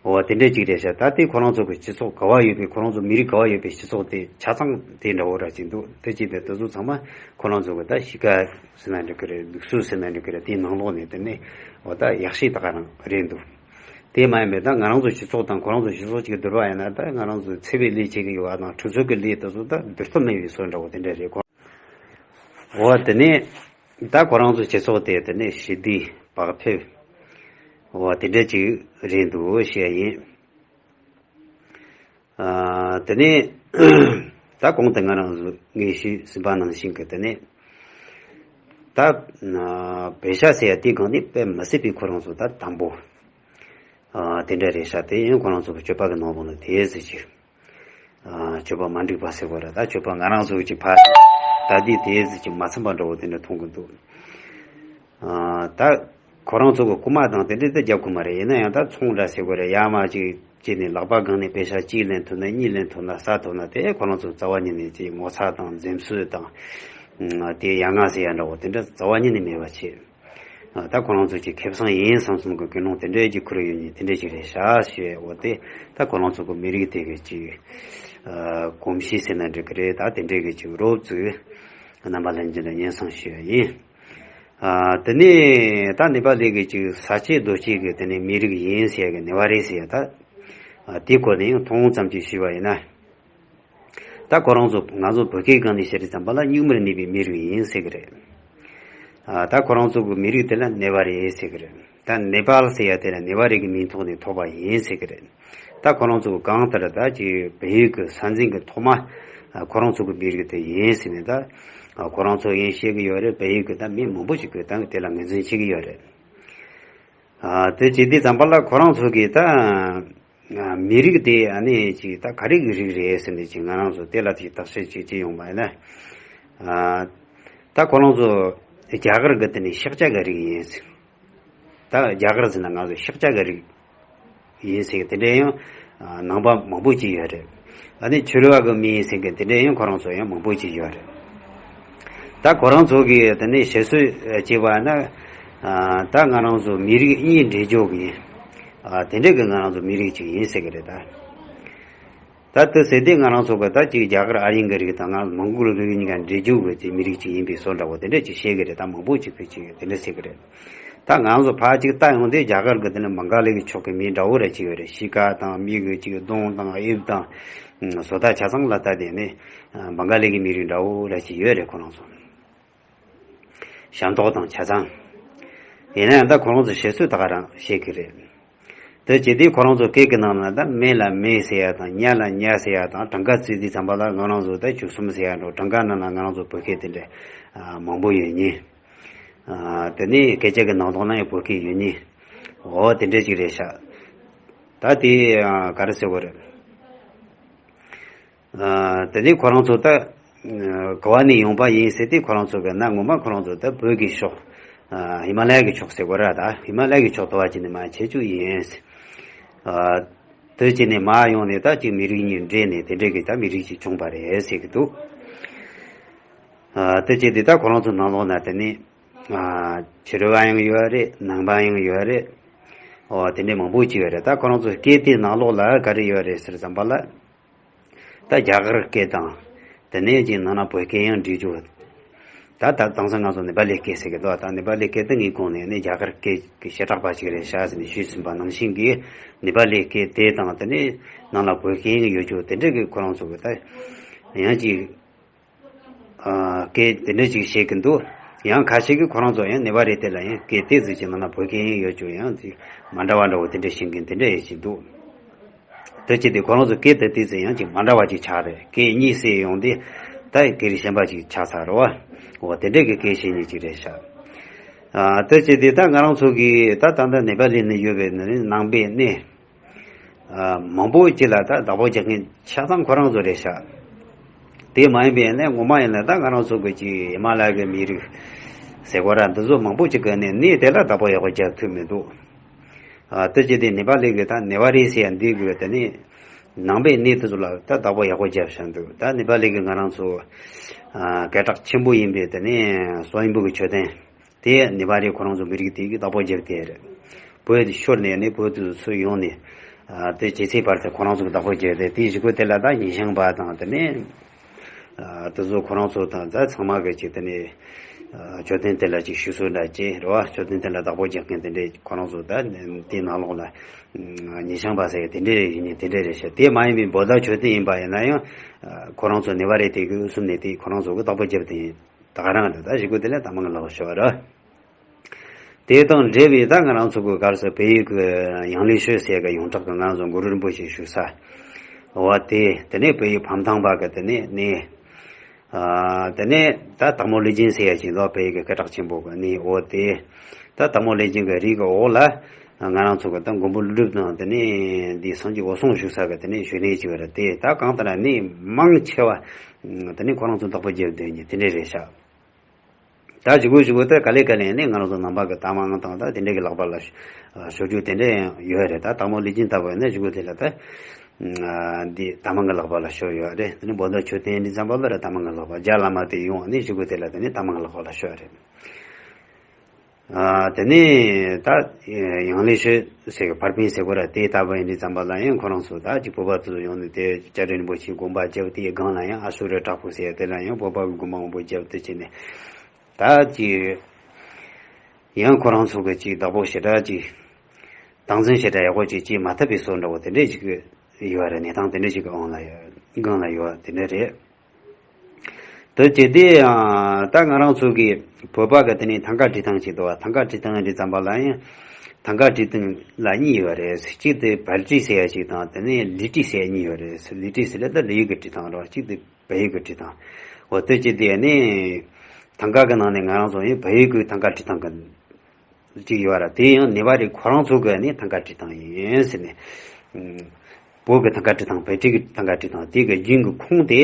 འོ་དེ་འདྲས་ཅིག་རེད་ཤག་ད་དེ་ཁོ་རང་ཚོ་གི་སྤྱི་ཚོགས་ག་བ་ཡོད་པའི། ཁོ་རང་ཚོ་མི་རིགས་ག་བ་ཡོད་པའི་སྤྱི་ཚོགས་དེ་ཆ་ཚང་དེ་འདྲ་བོ་ར་ཅིག་འདུག་དེ་ཅིག་དེ་དེ་ཚོ་ཚང་མ་ཁོ་རང་ཚོ་གི་ད་གཤིས་ཀ་ཟེར་ན་འགྲིག་གི་རེད། ལུགས་སྲོལ་ཟེར་ན་འགྲིག་གི་རེད། དེའི་ནང་ལོགས་ནས་དེ་ནས་འོ་ད་ཡག་ཤོས་ད་ག་རང་རེད་འདུག་དེ་མ་ཡིན་པའི་ད་ང་རང་ཚོ་སྤྱི་ཚོགས་དང་ཁོ་རང་ཚོ་སྤྱི་ཚོགས་ཅིག་བསྡུར་བ་ཡིན་ན། ད་ང་རང་ཚོ་འཚེ་བའི་ལས་བྱེད་ཀྱི་ཡོད་པ་དང་། ཁྲིམས་རྩོད་ཀྱི་ལས་དེ་ཚོ་ད་བསྡུར་ཐབས་མེད་པའི་བཟོ་འདྲ་བོ་དེ་འདྲ་རེད་ཁོ། འོ་དེ་ནས་ད་ཁོ་རང་ཚོ་སྤྱི་ཚོགས་དེ་དེ་ནས་ཞི་བདེ་བག་ཕེབས། འོ་དེ་འདྲ་ཅིག་རེད་འདུག་ཞེས་ཡིན། ཨ་དེ་ནས་ད་གོང་དུ་ང་རང་ཚོ་ངས་ཞུས་ཟིན་པ་ནང་བཞིན་གྱི་དེ་ནས་ད་ཨ་བེ་ཤ་ཟེར་ཡ་དེ་གང་ནས་དཔེ་མི་སྲིད་པའི་ཁོ་རང་ཚོ་ད་དང་པོ་ཨ་དེ་འདྲ་རེད་ཤག་དེ་ཡང་ཁོ་རང་ཚོ་གི་སྤྱོད་པ་གི་ནང་ལོགས་ལ་དེ་ཟེར་གྱི། ཨ་སྤྱོད་པ་མ་འགྲིག་པ་ཟེར་བ་རེད། ད་སྤྱོད་པ་ང་རང་ཚོ་གཅིག་ཕར་ད་དེ་དེ་ཟེར་གྱི་མ་ཚིམ་པ་འདྲ་བོ་དེ་འདྲ་མཐོང་གི་འདུག་ཨ་ད་ཁོ་རང་ཚོ་གི་རྐུ་མ་དང་དེ་འདྲ་ད་རྒྱབ་ཁུག་མ་རེད། ཡིན་ན་ཡང་ད་ཚོང་འདྲ་ཟེར་བ་རེད། ཡར་མར་ཅིག་ བྱས་ནས་ལག་པ་སྒང་ནས་པེ་ཤ་གཅིག་ལེན་ཐུབ་ན་གཉིས་ལེན་ཐུབ་ན་ཟ་ཐུབ་ན་དེ་ཁོ་རང་ཚོ་རྩ་བ་ཉིད་ནས་ཅིག་ངོ་ཚ་དང་འཛེམ་ཟོན་དང་། ཨ། དེ་ཡ་ང་ཟེར་ཡ་འདྲ་བོ་དེ་འདྲ་རྩ་བ་ཉིད་ནས་མེད་པ་བྱས། ཨ། ད་ཁོ་རང་ཚོ་ཅིག་ཁེ་བཟང་ཡིན་བསམ་བསམ་གི་ཀུན་སློང་དེ་འདྲའི་ཅིག་ཁུར་ཡོད་ནི་དེ་འདྲའི་ཅིག་རེད་ཤག་ཞེས། འོ་དེ་ད་ཁོ་རང་ཚོ་གི་མི་རིགས་དེ་གི་ཅིག་ཨ། གོམས་གཤིས་ཟེར་ན་འགྲིག་གི་རེད། ད་དེ་འདྲའི་གི་ཅིག་རོབ་ཙིག་རྣམ་པ་ལྷན་རྒྱས་ལ་སྙན་སེང་ཞུ་ཡ་ཡིན། ཨ། དེ་ནས་ད་ནེ་པ་ལི་གི་ཅིག་ས་སྐྱེས་རྡོ་སྐྱེས་གི་དེ་ནས་མི་རིགས་ཡིན་ཟེར་ཡ་གི་ནེ་པ་རི་ཟེར་ཡ་ད། ཨ། དེའི་སྐོར་ནས་ཡང་མཐོང་ཙམ་ཅིག་ཞུས་པ་ཡིན་ན། ད་ཁོ་རང་ཚོ་ང་ཚོ་བོད་སྐད་སྒང་ནས་བཤད་དུས་ཙམ་པ་ལ་གཉུག་མར་གནས་པའི་མི་རིགས་ཡིན་ཟེར་གི་རེད། ཨ། ད་ཁོ་རང་ཚོ་གི་མི་རིགས་དེ་ལ་ནེ་པ་རི་ཟེར་གི་རེད། ད་ནེ་པཱལ་ཟེར་ཡ་དེ་ལ་ནེ་པ་རི་གི་མིང་ཐོག་ནས་ཐོགས་པ་ཡིན་ཟེར་གི་རེད། ད་ཁོ་རང་ཚོ་གང་ལྟར་ད་ཅིག་བལ་ཡུལ་གྱི་ས་འཛིན་གྱི་ཐོག་མ། ཨ། ཁོ་རང་ཚོ་གི་མི་རིགས་དེ་ཡིན་ཟེར་ནས་ད། ཨ། ཁོ་རང་ཚོ་ཡིན་བཤད་གི་ཡོད་རེད། བལ་ཡུལ་གྱི་ད་མི་མང་པོ་ཞིག་གིས་ད་དེ་ལ་ངོས་འཛིན་བྱེད་གི་ཡོད་རེད། ཨ། དེ་བྱེད་དུས་ཙམ་པ་ལ་ཁོ་རང་ཚོ་གིས་ད། ཨ། མི་རིགས་དེ་ཨ་ནི་ཅིག་ད་ག་རེ་གི་རིགས་རེད་ཟེར་ནས་ཅིག་ང་རང་ཚོ་དེ་ལ་ཅིག་བརྟག་དཔྱད་བྱེད་ཀྱི་ཡོང་བ་ཡིན་ན། ཨ། ད་ཁོ་རང་ཚོ་རྒྱ་གར་གི་དེ་ནི་ཤཱཀྱ་གི་རིགས་ཡིན་ཟེར། ད་རྒྱ་གར་ཟེར་ན་ང་ཚོ་ཤཱཀྱ་གི་རིགས་ཡིན་ཟེར་གི་དེ་འདྲའི་ཡང་ནང་པ་མང་པོ་ཅིག་ཡོད་རེད། ཨ་ནི་ཆོས་ར་བ་གི་མི་ཡིན་ཟེར་གི་དེ་འདྲའི་ཡང་ཁོ་རང་ཚོ་ཡང་མང་པོ་ཅིག་ཡོད་རེད། ད་ཁོ་རང་ཚོ་གིས་དེ་ནས་བཤད་སྲོལ་བྱས་པ་ན། ཨ། ད་ང་རང་ཚོ་མི་རིགས་གཉིས་འདྲེས་འཇོག་གི་ཡིན། ཨ། དེ་འདྲ་གི་ང་རང་ཚོ་མི་རིགས་ཅིག་ཡིན་ཟེར་གི་རེད་ད། ད་དེ་ཟེར་དུས་ང་རང་ཚོ་གི་ད་ཅིག་རྒྱ་གར་ཨ་རིའི་གི་རིགས་དང་ང་མོང་གོལ་རིགས་གཉིས་ཀ་འདྲེས་འཇོག་གི་ཅིག་མི་རིགས་ཅིག་ཡིན་པའི་བཟོ་འདྲ་བོ་དེ་འདྲ་ཅིག་བཤད་གི་རེད། ད་མང་པོ་ཅིག་གིས་ཅིག་དེ་འདྲ་ཟེར་གི་རེད། ད་ང་ཚོ་ཕར་ཅིག་ལྟ་ཡོང་དུས་རྒྱ་གར་གི་དེ་ནི་མ་ག་ལི་གི་ཕྱོགས་གི་མི་འདྲ་བོ་ར་ཅིག་ཡོད་རེད། གཤིས་ཀ་དང་མི་གི་ཅིག་གདོང་དང་དབྱིབས་དང་། ཨ། བཟོ་ལྟ་ཆ་ཚང་ལ་ལྟ་དེ་ནི། ཨ། མ་ག་ལི་གི་མི་རིགས་འདྲ་བོ་ར་ཅིག་ཡོད་རེད་ཁོ་རང་ཚོ། ཤ་མདོག་དང་ཆ་ཚང་། ཡིན་ན་ཡང་ད་ཁོ་རང་ཚོ་བཤད་སྲོལ་ད་ག་རང་བཤད་གི་རེད། དེ་བྱེད་དུས་ཁོ་རང་ཚོ་སྐད་ཀྱི་ནང་ན་ད་མེ་ལ་མེ་ཟེར་ཡ་དང་ཉ་ལ་ཉ་ཟེར་ཡ་དང་གྲངས་ཀ་བརྩི་དུས་ཙམ་པ་ལ་ང་རང་ཚོ་ད་བཅུ་གསུམ་ཟེར་ཡ་འགྲོ། གྲངས་ཀ་ནང་ན་ང་རང་ཚོ་བོད་སྐད་དེ་འདྲ་མང་པོ་ཡོད་ནི། ཨ། དེ་ནས་སྐད་ཆ་གི་ནང་དོན་ན་ཡང་བོད་སྐད་ཡོད་ནི། འོ་དེ་འདྲ་ཅིག་རེད་ཤག་ད་དེ་ག་རེ་ཟེར་དགོས་རེད། ཨ། དེ་ནས་ཁོ་རང་ཚོ་ད། ཨ། ག་བ་ནས་ཡོང་པ་ཡིན་ཟེར་དུས་ཁོ་རང་ཚོ་གི་ན་ངོ་མ་ཁོ་རང་ཚོ་ད་བོད་ཀྱི་ཕྱོགས། ཨ། ཧི་མ་ལ་ཡ་གི་ཕྱོགས་ཟེར་དགོས་ར། ད་ཧི་མ་ལ་ཡ་གི་ཕྱོགས་དུ་བ་ཅིག་ནས་མར་ཁྱེར་རྒྱུ་ཡིན། ཨ། དེ་ཅིག་ནས་མར་ཡོང་ནས་ད་ཅིག་མི་རིགས་གཉིས་འདྲེས་ནས་དེ་འདྲས་ཀྱི་ད་མི་རིགས་ཅིག་བྱུང་པ་རེད་ཟེར་གི་འདུག་ཨ། དེ་ཅིག་དེ་ད་ཁོ་རང་ཚོ་ནང་ལོགས་ན་དེ་ནས། ཨ། ཕྱི་རོལ་པ་ཡང་ཡོད་རེད། ནང་པ་ཡང་ཡོད་རེད། འོ་དེ་འདྲས་མང་པོ་ཅིག་ཡོད་རེད། ད་ཁོ་རང་ཚོ་སྐད་དེའི་ནང་ལོགས་ལ་ག་རེ་ཡོད་རེད་ཟེར་ཙམ་པ་ལ། ད་རྒྱ་གར་སྐད་དང་། དེ་ནས་ཅིག་ནང་ན་བོད་སྐད་ཡང་འདྲེས་འཇུག་ད་ད་དེང་སང་ང་ཚོ་ནེ་པ་ལི་སྐད་ཟེར་གི་འདུག་ད་ནེ་པ་ལི་སྐད་དེ་ངས་གོང་ནས་ནི་རྒྱ་གར་སྐད་ཀྱི་བྱེ་བྲག་པ་ཅིག་རེད་ཤག་ཟེར་ནས་ཞུས་ཟིན་པ་ནང་བཞིན་གྱི་ནེ་པ་ལི་སྐད་དེ་དང་དེ་ནས་ནང་ལ་བོད་སྐད་ཡང་ཡོད་རྒྱུ་དེ་འདྲ་གི་ཁོ་རང་ཚོ་གི་ད་ཡང་ཅིག་ཨ། སྐད་དེ་འདྲ་ཅིག་བཤད་གི་འདུག་ཡང་ཁ་ཤས་ཀྱིས་ཁོ་རང་ཚོ་ཡང་ནེ་པ་ལི་དེ་ལ་ཡང་སྐད་དེ་ཟིག་ཅིག་ནང་ན་བོད་སྐད་ཡང་ཡོད་རྒྱུ་ཡང་ཅིག་མ་འདྲ་བ་འདྲ་བོ་དེ་འདྲ་བཤད་མཁན་དེ་འདྲ་ཡང་ཅིག་འདུག་དེ་བྱས་ཏེ་ཁོ་རང་ཚོ་སྐད་དེ་དེ་ཚོ་ཡང་ཅིག་མ་འདྲ་བ་ཅིག་ཆགས་རེད། སྐད་གཉིས་བསྲེས་ཡོང་དུས་ད་སྐད་རིགས་གཞན་པ་ཅིག་ཆགས་ཚར་རེད་བ། འོ་དེ་འདྲ་གི་སྐད་བཤད་མཁན་ཅིག་རེད་ཤག་ཨ། དེ་བྱས་ཏེ་ད་ང་རང་ཚོ་གི་ད་ད་ལྟ་ནེ་པ་ལི་ནས་ཡོད་པའི་ནང་པའི་གནས། ཨ། མང་པོ་ཅིག་ལ་ད་བདག་པོ་རྒྱག་མཁན་ཆ་ཚང་ཁོ་རང་ཚོ་རེད་ཤག་དེ་མ་ཡིན་པའི་ནས་ངོ་མ་ཡིན་ན་ད་ང་རང་ཚོ་གི་ཅིག་ཧི་མ་ལ་ཡ་གི་མི་རིགས་ཟེར་གོ་ར་འདི་ཚོ་མང་པོ་ཅིག་གི་ནས་གནས་དེ་ལ་བདག་པོ་ཡག་པོ་རྒྱག་ཐུབ་མི་འདུག་ཨ། དེ་བྱས་ཏེ་ནེ་པ་ལི་གི་ད་ནེ་པ་རི་ཟེར་ཡ་འདི་གི་དེ་ནས་ནང་པའི་གནས་དེ་ཚོ་ལ་ད་བདག་པོ་ཡག་པོ་རྒྱབ་བཞག་འདུག་ད་ནེ་པ་ལི་གི་ང་རང་ཚོ་ཨ། སྐད་གྲགས་ཆེན་པོ་ཡིན་པའི་དེ་ནས་སོན་པོ་གི་མཆོད་རྟེན། དེ་ནེ་པ་ལི་ཁོ་རང་ཚོ་མི་རིགས་དེ་གི་བདག་པོ་རྒྱབ་དེ་རེད། བོད་དེ་ཤོར་ནས་ནི་བོད་དུ་ཚུར་ཡོང་ནས། ཨ། དེ་ཇེ་ཆེའི་བར་དུ་ཁོ་རང་ཚོ་གི་བདག་པོ་རྒྱབ་དེ་དེའི་གཞུག་གུ་དེ་ལ་ད་ཉིན་ཤང་པ་དང་དེ་ནས། ཨ། དེ་ཚོ་ཁོ་རང་ཚོ་དང་ད་ཚང་མ་གི་ཅིག་དེ་ནས། ཨ། མཆོད་རྟེན་དེ་ལ་ཅིག་ཞུ་གསོལ་འདྲ་བྱས་རེད་བ། མཆོད་རྟེན་དེ་ལ་བདག་པོ་རྒྱག་མཁན་དེ་འདྲས་ཁོ་རང་ཚོ་ད་དེའི་ནང་ལོགས་ལ། ཉིན་ཤང་པ་ཟེར་དེ་འདྲས་ཡིན་ནི་དེ་འདྲས་རེད་ཤག་དེ་མ་ཡིན་པའི་བོད་ཟླ་མཆོད་རྟེན་ཡིན་པ་ཡིན་ན་ཡང་། ཨ། ཁོ་རང་ཚོ་ནེ་པ་ལི་དེ་གི་དབུས་གསུམ་ནས་དེ་ཁོ་རང་ཚོ་གི་བདག་པོ་རྒྱབ་དེ་ཡིན། ད་ག་རང་རེད། ད་ཞིག་གོ་དེ་ལས་ད་མང་ལགས་ཤོར་བ་ར། དེ་དང་འབྲེལ་བའི་ད་ང་རང་ཚོ་གི་གར་སོ་བལ་ཡུལ་གི་ཡང་ལེ་ཤོད་ཟེར་གི་ཡོངས་གྲགས་གི་ང་རང་ཚོ་གུ་རུ་རིན་པོ་ཆེ་བཞུགས་ས། འོ་དེ་དེ་ནས་བལ་ཡུལ་ཕམ་ཐང་པ་གི་དེ་ནས་གནས། ཨ། དེ་ནས་ད་དྭགས་མོ་ལེགས་སྦྱིན་ཟེར་ཡ་ཞིག་འདུག་བལ་ཡུལ་གི་སྐད་གྲགས་ཆེན་པོ་གི་གནས། འོ་དེ་ད་དྭགས་མོ་ལེགས་སྦྱིན་གི་རིགས་གི་འོག་ལ་ང་རང་ཚོ་གི་ད་མགོན་པོ་ཀླུ་སྒྲུབ་དང་དེ་ནས་འདི་སངས་རྒྱས་འོད་སྲུང་བཞུགས་ས་གི་དེ་ནས་ཞོལ་གནས་ཅིག་རེད། དེ་ད་གང་ལྟར་གནས་མང་ཆེ་བ་དེ་ནས་ཁོ་རང་ཚོ་བདག་པོ་རྒྱབ་སྡོད་མཁན་དེ་འདྲས་རེད་ཤག་ད་གཞུག་གུ་གཞུག་གུ་ད་ག་ལེ་ག་ལེ་ནས་ང་རང་ཚོ་ནང་པ་གི་དམག་དང་ད་དེ་འདྲ་གི་ལག་པ་ལ་ཤོར་རྒྱུ་དེ་འདྲ་ཡང་ཡོད་རེད། ད་དང་པོ་ལི་ཅིན་ལྟ་བུ་ཡིན་ན་གཞུག་གུ་དེ་ལ་ད་འདི་དམག་གི་ལག་པ་ལ་ཤོར་ཡོད་རེད། དེ་ནས་བོད་ཟླ་མཆོད་རྟེན་འདི་ཙམ་པ་ལ་ར་དམག་གི་ལག་པ། རྒྱ་བླ་མ་དེ་ཡོང་ནས་གཞུག་གུ་དེ་ལ་དེ་ནས་དམག་གི་ལག་པ་ལ་ཤོར་རེད། ཨ། དེ་ནས་ད་ཡང་ལེ་ཤོད་ཟེར་གི་ཕར་ཕན་ཟེར་གོ་ར་དེ་ལྟ་བུ་ཡིན་དུས་ཙམ་པ་ལ་ཡང་ཁོ་རང་ཚོ་ད་ཅིག་བོད་པ་དེ་ཚོ་ཡོང་ནས་དེ་སྐྱ་བྲག་རིན་པོ་ཆེའི་དགོན་པ་བརྒྱབ། དེའི་སྒང་ལ་ཡང་ཨ་སུ་ར་དྲག་པོ་ཟེར་དེ་ལ་ཡང་བོད་པ་གི་དགོན་པ་མང་པོ་བརྒྱབ། དེ་བྱས་ནས་ད་ཅིག་ཡང་ཁོ་རང་ཚོ་གི་ཅིག་བདག་པོ་ཞེ་དྲག་ཅིག་སྟངས་འཛིན་ཞེ་དྲག་ཡག་པོ་ཅིག་བྱེད་མ་ཐུབ་པའི་བཟོ་འདྲ་བོ་དེ་འདྲས་ཅིག་ཡོད་རེད། གནས་སྟངས་དེ་འདྲས་ཅིག་གི་དབང་ལ་ཡོད། སྒང་ལ་ཡོད། དེ་འདྲ་རེད། དེ་བྱས་ཏེ་ཡང་ད་ང་རང་ཚོ་གི་བོད་པ་གི་དེ་ནས་ཐང་ག་བྲིས་སྟངས་ཅིག་འདུག་བ། ཐང་ག་བྲིས་སྟངས་འདི་ཙམ་པ་ལ་ཡང་ཐང་ག་བྲིས་སྟངས་ལ་གཉིས་ཡོད་རེད། གཅིག་དེ་བལ་བྲིས་ཟེར་ཡ་ཅིག་དང་དེ་ནས་ལི་བྲིས་ཟེར་ཡ་གཉིས་ཡོད་རེད། ལི་བྲིས་ཟེར་ལ་ད་ལི་ཡུལ་གི་བྲིས་སྟངས་རེད། གཅིག་དེ་བལ་ཡུལ་གི་བྲིས་སྟངས། འོ་དེ་བྱས་ཏེ་ནི་ཐང་ག་གི་ནང་ནས་ང་རང་ཚོ་ཡང་བལ་ཡུལ་གི་ཐང་ག་བྲིས་སྟངས་གི་ཅིག་ཡོད་ར། དེ་ཡང་ནེ་པ་ལི་ཁོ་རང་ཚོ་གི་ནི་ཐང་ག་བྲིས་སྟངས་ཡིན་ཟེར་ནས། ཨུམ། བོད་ཀྱི་ཐང་ག་བྲིས་སྟངས་བལ་བྲིས་ཀྱི་ཐང་ག་བྲིས་སྟངས་དེ་གི་རྒྱུན་གྱི་ཁུངས་དེ་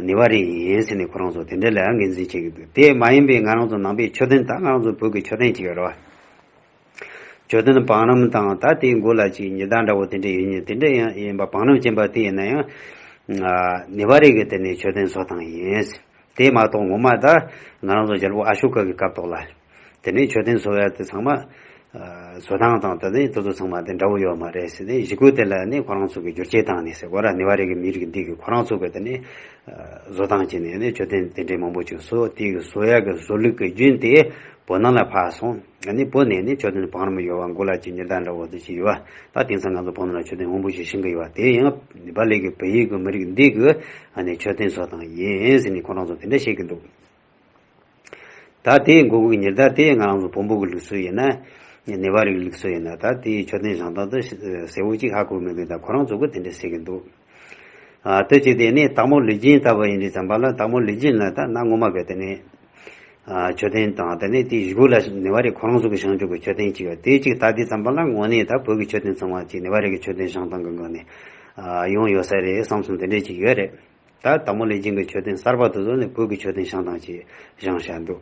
ནེ་པ་ལི་ཡིན་ཟེར་ནས་ཁོ་རང་ཚོ་དེ་འདྲ་ལ་ངོས་འཛིན་བྱེད་ཀྱི་འདུག་དེ་མ་ཡིན་པའི་ང་རང་ཚོ་ནང་པའི་མཆོད་རྟེན་ད་ང་རང་ཚོ་བོད་ཀྱི་མཆོད་རྟེན་ཅིག་ཡོད་ར་བ། མཆོད་རྟེན་བང་རིམ་དང་ད་དེའི་མགོ་ལ་ཅིག་ཉི་ཟླ་འདྲ་བོ་དེ་འདྲ་ཡོད་ཉིན་དེ་འདྲ་ཡང་ཡིན་པ། བང་རིམ་ཅན་པ་དེ་ཡིན་ན་ཡང་ནེ་པ་ལི་གི་དེ་ནས་མཆོད་རྟེན་བཟོ་སྟངས་ཡིན། དེ་མ་གཏོགས་ངོ་མ་ད་ང་རང་ཚོ་རྒྱལ་པོ་ཨ་ཤོ་ཀ་གི་སྐབས་ཐོག་ལ་དེ་ནས་མཆོད་རྟེན་བཟོ་ཡ་དེ་ཚང་མ་བཟོ་སྟངས་དང་དེ་ནས་དེ་ཚོ་ཚང་མ་དེ་འདྲ་བོ་ཡོད་མ་རེད་ཟེར་ནས། གཞུག་གུ་དེ་ལ་ནི་ཁོ་རང་ཚོ་གི་བསྒྱུར་བཅོས་བཏང་ནས་ཟེར་གོ་ར། ནེ་པ་ལི་གི་མི་རིགས་འདི་གི་ཁོ་རང་ཚོ་གི་དེ་ནས་བཟོ་སྟངས་བྱས་ནས་ནི་མཆོད་རྟེན་དེ་འདྲའི་མང་པོ་ཅིག་བཟོ། དེ་གི་བཟོ་ཡ་གི་བཟོ་ལུགས་ཀྱི་རྒྱུན་དེ་བོད་ནང་ལ་ཕར་སོང་། ཨ་ནི་བོད་ནས་ནི་མཆོད་རྟེན་བང་རིམ་ཡོད་པ་མགོ་ལ་ཅིག་ཉི་ཟླ་འདྲ་བོ་དེ་ཅིག་ཡོད་པ། ད་དེང་སང་ང་ཚོ་བོད་ནང་ལ་མཆོད་རྟེན་མང་པོ་ཞིག་བཞེངས་ཀྱི་ཡོད་པ་དེ་ཡང་ནེ་པ་ལི་གི་བལ་ཡུལ་གྱི་མི་རིགས་འདི་གི་ཨ་ནི་མཆོད་རྟེན་བཟོ་སྟངས་ཡིན་ཟེར་ནས་ཁོ་རང་ཚོ་དེ་འདྲ་བཤད་ཀྱི་འདུག་ད་དེའི་མགོ་གི་ཉི་ཟླ་དེ་ང་རང་ཚོ་བོན་པོ་གི་ལུགས་སྲོལ་ཡིན་ན། ནེ་པ་ལི་གི་ལུགས་སྲོལ་ཡིན་ན། ད་དེའི་མཆོད་རྟེན་བཞེངས་སྟངས་དེ་གསལ་བོ་ཅིག་ཧ་གོ་མི་འདུག་ད་ཁོ་རང་ཚོ་གི་དེ་འདྲ་ཟེར་གྱི་འདུག་ཨ། དེ་བྱས་དེ་ནས་སྟག་མོ་ལུས་སྦྱིན་ལྟ་བུ་ཡིན་དུས་ཙམ་པ་ལ། སྟག་མོ་ལུས་སྦྱིན་ལ་ད་གནའ་སྔོན་མ་གི་དེ་ནས་ཨ་མཆོད་རྟེན་དང་དེ་ནས་དེའི་གཞུག་ལ་ནེ་པ་ལི་ཁོ་རང་ཚོ་གི་བཞེངས་ཆོག་གི་མཆོད་རྟེན་ཅིག་ཡོད། དེ་གཅིག་ལྟ་དུས་ཙམ་པ་ལ་དངོས་གནས་ད་བོད་ཀྱི་མཆོད་རྟེན་ཚང་མ་ཅིག་ནེ་པ་ལི་གི་མཆོད་རྟེན་བཞེངས་སྟངས་ཀྱི་སྒང་ནས་ཨ་ཡོང་ཡོད་ས་རེད་བསམ་སོང་། དེ་འདྲས་ཅིག་ཡོད་རེད། ད་སྟག་མོ་ལུས་སྦྱིན་གྱི་མཆོད་རྟེན་གསར་པ་དེ་ཚོ་ནི་བོད་ཀྱི་མཆོད་རྟེན་བཞེངས་སྟངས་ཅིག་བཞེངས་བཞག་འདུག་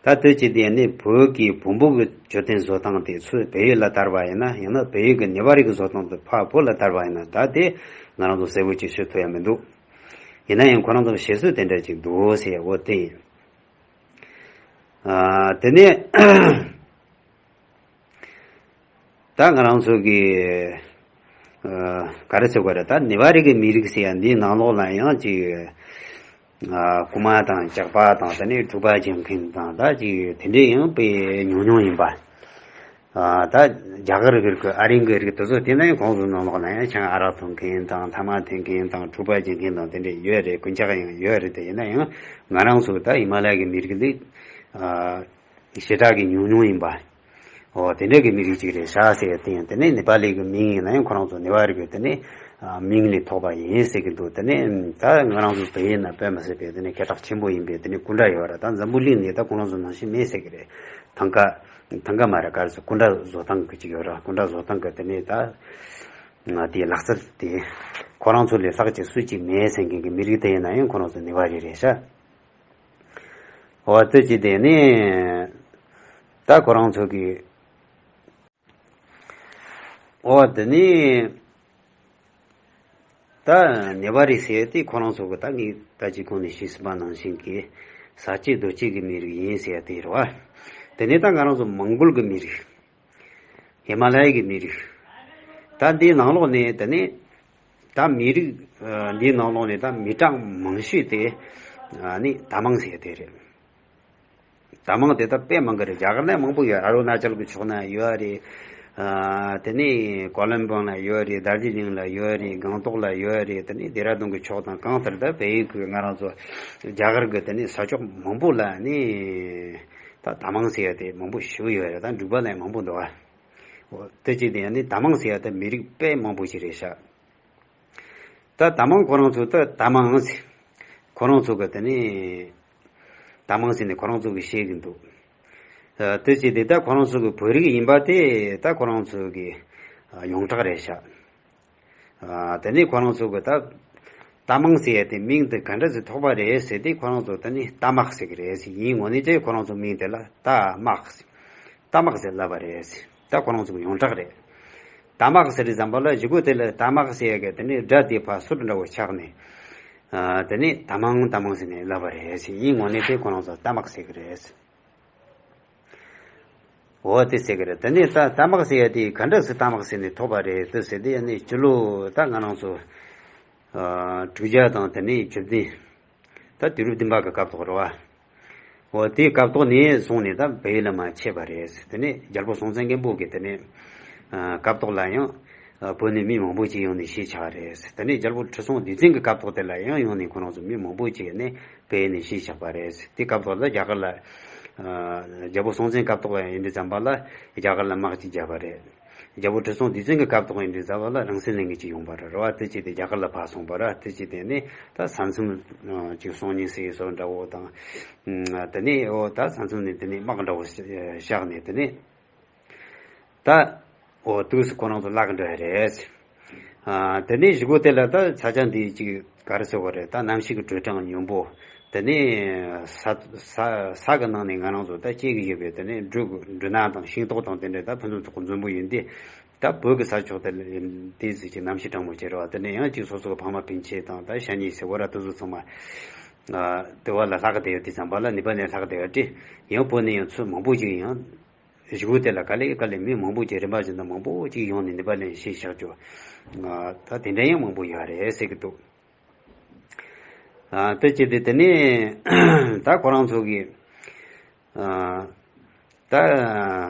ད་དེ་ཅི་དེ་ནི་བོད་ཀྱི་བོན་པོ་གི་མཆོད་རྟེན་བཟོ་སྟངས་དེ་ཚུར་བལ་ཡུལ་ལ་དར་བ་ཡིན་ན། ཡང་ན་བལ་ཡུལ་གྱི་ནེ་པ་ལི་གི་བཟོ་སྟངས་དེ་ཕར་བོད་ལ་དར་བ་ཡིན་ན། ད་དེ་ང་རང་ཚོ་གསལ་པོ་ཅིག་ཤོད་ཐུབ་ཡ་མི་འདུག་ཡིན་ན་ཡང་ཁོ་རང་ཚོ་བཤད་སྲོལ་དེ་འདྲ་ཅིག་འདུག་ཟེར་ཡ་འོ་དེ་ཡིན། ཨ། དེ་ནས་ད་ང་རང་ཚོ་གི་ཨ་ག་རེ་ཟེར་དགོས་རེད། ད་ནེ་པ་ལི་གི་མི་རིགས་ཟེར་ཡ་འདིའི་ནང་ལོགས་ལ་ཡང་ཅིག་ཨ་རྐུན་མ་དང་ཇག་པ་དང་། དེ་ནས་འཁྲུག་པ་རྒྱག་མཁན་དང་། ད་ཅིག་དེ་འདྲས་ཡང་དཔེ་ཉུང་ཉུང་ཡིན་པ། ཨ་ད་རྒྱ་གར་གི་རིགས་ཨ་རིའི་གི་རིགས་དེ་ཚོ་དེ་ན་ཡང་ཁོང་ཚོའི་ནང་ལོགས་ལ་ཡང་ཆང་ཨ་རག་འཐུང་མཁན་དང་། ཐ་མག་འཐེན་མཁན་དང་། འཁྲུག་པ་རྒྱག་མཁན་དང་དེ་འདྲས་ཡོད་རེད། རྐུན་ཇག་ཡང་ཡོད་རེད། དེ་ཡིན་ན་ཡང་ང་རང་ཚོ་ད་ཧི་མ་ལ་ཡ་གི་མི་རིགས་འདི་ཨ་ཞེ་དྲག་གི་ཉུང་ཉུང་ཡིན་པ། འོ་དེ་འདྲ་གི་མི་རིགས་ཅིག་རེད་ཤག་ཟེར་ཡ་དེ་ཡང་དེ་ནས་ནེ་པ་ལི་གི་མིང་ཡིན་ན་ཡང་ཁོ་རང་ཚོ་ནེ་པ་ལི་གི་དེ་ནས་ཨ་མིང་ལས་ཐོགས་པ་ཡིན་ཟེར་གི་འདུག་དེ་ནས་ད་ང་རང་ཚོ་བལ་ཡུལ་ན་དཔེ་མི་སྲིད་པའི་དེ་ནས་སྐད་གྲགས་ཆེན་པོ་ཡིན་པའི་དེ་ནས་སྐུ་འདྲ་ཡོད་ར། ད་འཛམ་བུ་གླིང་ནས་ད་ཁོ་རང་ཚོ་ནང་བཞིན་མེད་ཟེར་གི་རེད། ཐང་ག་ཐང་ག་མ་རེད། ག་རེ་ཟེར། སྐུ་འདྲ་བཟོ་སྟངས་གི་ཅིག་ཡོད་ར། སྐུ་འདྲ་བཟོ་སྟངས་གི་དེ་ནས་ད་ང་དེའི་ལག་རྩལ་དེ་ཁོ་རང་ཚོ་ལས་ལྷག་ཅིག་སུ་གཅིག་མེད་ཟེར་མཁན་གི་མི་རིགས་དེ་ཡིན་ན་ཡང་ཁོ་རང་ཚོ་ནེ་པ་ལི་རེད་ཤག་འོ་དེ་ཅི་དེ་ནི་ད་ཁོ་རང་ཚོ་གི། འོ་དེ་ནི་ད་ནེ་པ་ལི་ཟེར་དེ་ཁོ་རང་ཚོ་གི་ད་ངས་ད་ཅི་གོང་ནས་ཞུས་ཟིན་པ་ནང་བཞིན་གི་ས་སྐྱེས་རྡོ་སྐྱེས་ཀྱི་མི་རིགས་ཡིན་ཟེར་ཡ་དེ་རེད་བ། དེ་ནི་ད་ང་རང་ཚོ་མོང་གོལ་གྱི་མི་རིགས། ཧི་མ་ལ་ཡ་གི་མི་རིགས། ད་འདིའི་ནང་ལོགས་ནས་དེ་ནས་ད་མི་རིགས་ཨ་འདིའི་ནང་ལོགས་ནས་ད་མི་གྲངས་མང་ཤོས་དེ་ཨ་ནི་ད་མང་ཟེར་དེ་རེད། ད་མང་དེ་ད་དཔེ་མང་གི་རེད། རྒྱ་གར་ན་མང་པོ་ཡོད། ཨ་རུ་ན་ཅལ་གི་ཕྱོགས་ན་ཡོད་རེད། ཨ་དེ་ནས་ཀོ་ལམ་བང་ལ་ཡོད་རེད། དར་ཇི་ལིང་ལ་ཡོད་རེད། སྒང་ཏོག་ལ་ཡོད་རེད། དེ་ནས་ལྡེ་ར་ལྡུན་གི་ཕྱོགས་དང་། གང་ལྟར་ད་བལ་ཡུལ་གི་ང་རང་ཚོ་རྒྱ་གར་གི་དེ་ནས་ས་ཕྱོགས་མང་པོ་ལ་ནི། ད་ད་མང་ཟེར་ཡ་དེ་མང་པོ་ཞེ་པོ་ཡོད་རེད། ད་འབྲུག་པ་ལ་ཡང་མང་པོ་འདུག་ཨ། འོ་དེ་ཅི་དེ་ཡང་ནི་ད་མང་ཟེར་ཡ་དེ་མི་རིགས་དཔེ་མང་པོ་ཞིག་རེད་ཤག་ད་ད་མང་ཁོ་རང་ཚོ་ད་ད་མང་ཟེར། ཁོ་རང་ཚོ་གི་དེ་ནི་ད་མང་ཟེར་ནས་ཁོ་རང་ཚོ་གི་བཤད་གི་འདུག་ཨ་དེ་ཅི་དེ་ད་ཁོ་རང་ཚོ་གི་བོད་རིགས་ཡིན་པ་དེ་ད་ཁོ་རང་ཚོ་གི་ཨ་ཡོངས་གྲགས་རེད་ཤག་ཨ་དེ་ནས་ཁོ་རང་ཚོ་གི་ད་ རྟ་མང་ཟེར་ཡ་དེ་མིང་དེ་ག་འདྲ་ཟིག་ཐོགས་པ་རེད་ཟེར་དུས་ཁོ་རང་ཚོ་ད་ནི་རྟ་དམག་ཟེར་གི་རེད་ཟེར། ཡིན་ངོ་ནས་ཀྱི་ཁོ་རང་ཚོ་མིང་དེ་ལ་རྟ་དམག་ཟེར། རྟ་དམག་ཟེར་ལབ་པ་རེད་ཟེར། ད་ཁོ་རང་ཚོ་གི་ཡོངས་གྲགས་རེད། རྟ་དམག་ཟེར་དུས་ཙམ་པ་ལ་གཞུག་གུ་དེ་ལ་རྟ་དམག་ཟེར་ཡ་གི་དེ་ནི་སྒྲ་དེ་ཕར་སོར་འདྲ་བོ་ཆགས་ནས། ཨ། དེ་ནི་རྟ་མང་རྟ་མང་ཟེར་ནས་ལབ་པ་རེད་ཟེར། ཡིན་ངོ་ནས་དེ་ཁོ་རང་ཚོ་རྟ་དམག་ཟེར་གི་རེད་ཟེར། འོ་དེ་ཟེར་གི་རེད། དེ་ནས་ད་རྟ་དམག་ཟེར་ཡ་དེ་ག་འདྲ་ཟེར་རྟ་དམག་ཟེར་ནས་ཐོགས་པ་རེད་དེ་ཟེར་དེ་ཡ་ནི་སྤྱི་ལོ་ད་ང་རང་ཚོ་ཨ་དྲུག་བརྒྱ་དང་དེ་ནས་བཅུ་བདུན། ད་དུས་རབས་བདུན་པ་གི་སྐབས་ཐོག་རེད་བ། འོ་དེའི་སྐབས་ཐོག་ནས་བཟུང་ནས་ད་བལ་ཡུལ་ལ་མར་ཆས་པ་རེད། དེ་ནས་རྒྱལ་པོ་སྲོང་བཙན་སྒམ་པོ་གི་དེ་ནས་ཨ་སྐབས་ཐོག་ལ་ཡང་ཨ་བོད་ནས་མི་མང་པོ་ཅིག་ཡོང་ནས་གཞིས་ཆགས་རེད། དེ་ནས་རྒྱལ་པོ་ཁྲི་སྲོང་ལྡེ་བཙན་གི་སྐབས་ཐོག་དེ་ལ་ཡང་ཡོང་ནས་ཁོ་རང་ཚོ་མི་མང་པོ་ཅིག་ནས་བལ་ཡུལ་ནས་གཞིས་ཆགས་པ་རེད། དེ་སྐབས་ཐོག་ལ་རྒྱ་གར་ལ་ཨ་རྒྱལ་པོ་སྲོང་བཙན་སྐབས་ཐོག་ཡིན་དུས་ཙམ་པ་ལ་རྒྱ་གར་ལ་དམག་ཅིག་བརྒྱབ་པ་རེད། རྒྱལ་པོ་ཁྲི་སྲོང་ལྡེ་བཙན་གྱི་སྐབས་ཐོག་ཡིན་དུས་ཙམ་པ་ལ་རང་བཙན་གླིང་གི་ཅིག་ཡོང་པ་རེད་བ། དེ་ཅི་སྟེ་རྒྱ་གར་ལ་ཕར་སོང་པ་རེད། དེ་ཅི་སྟེ་ནི་ད་ས་མཚམས་ཅིག་སྲུང་ཉེན་ཟེར་སོགས་འདྲ་བོ་དང་། དེ་ནས་འོ་ད་ས་མཚམས་ནས་དེ་ནས་དམག་འདྲ་བོ་བཞག་ནས་དེ་ནས་ད་འོ་དུས་སུ་ཁོ་རང་ཚོ་བརླག་འགྲོ་ཡ་རེད། ཨ། དེ་ནས་གཞུག་གུ་དེ་ལ་ད་ས་ཆ་འདི་ཅིག་ག་རེ་ཟེར་བ་རེད། ད་གནམ་གཤིས་ཀྱི་དྲོད་གྲང་ཉུང་པོ། དེ་ནས་ས་ས་ས་གི་ནང་ནས་ང་རང་ཚོ་ད་སྐྱེ་གི་ཡོད་པའི་དེ་ནས་འབྲུ་འབྲུ་སྣ་དང་ཤིང་ཏོག་དང་དེ་འདྲ་ད་ཕུན་སུམ་ཚོགས་པ་འཛོམས་པོ་ཡིན་ཏེ། ད་བོད་ཀྱི་ས་ཕྱོགས་དེ་ལ་དེ་ཟིག་ཅིག་གནམ་གཤིས་གྲང་མོ་བྱེད་རེད་བ། དེ་ནས་ཡང་ཅིག་སོ་སོ་གི་ཕ་མ་སྤུན་མཆེད་དང་ད་ཤ་ཉེ་ཟེར་བ་ར་དེ་ཚོ་ཚང་མ་ཨ་དེ་བ་ལ་ལྷག་གི་བསྡད་ཡོད་དུས་ཙམ་པ་ལ་ནེ་པ་ལ་ལྷག་གི་བསྡད་ཡོད་དེ། ཡང་བོད་ནས་ཡང་ཚོ་མང་པོ་ཅིག་ཡང་གཞུག་གུ་དེ་ལ་ག་ལེ་ག་ལེ་མི་མང་པོ་ཅིག་རིམ་པ་བཞིན་དུ་མང་པོ་ཅིག་ཡོང་ནས་ནེ་པ་ལ་གཞིས་ཆགས་རྒྱུ། ཨ་ད་དེ་འདྲ་ཡང་མང་པོ་ཡོད་རེད་ཟེར་གི་འདུག་ཨ་དེ་བྱས་ཏེ་དེ་ནས་ད་ཁོ་རང་ཚོ་གི་ཨ་ད་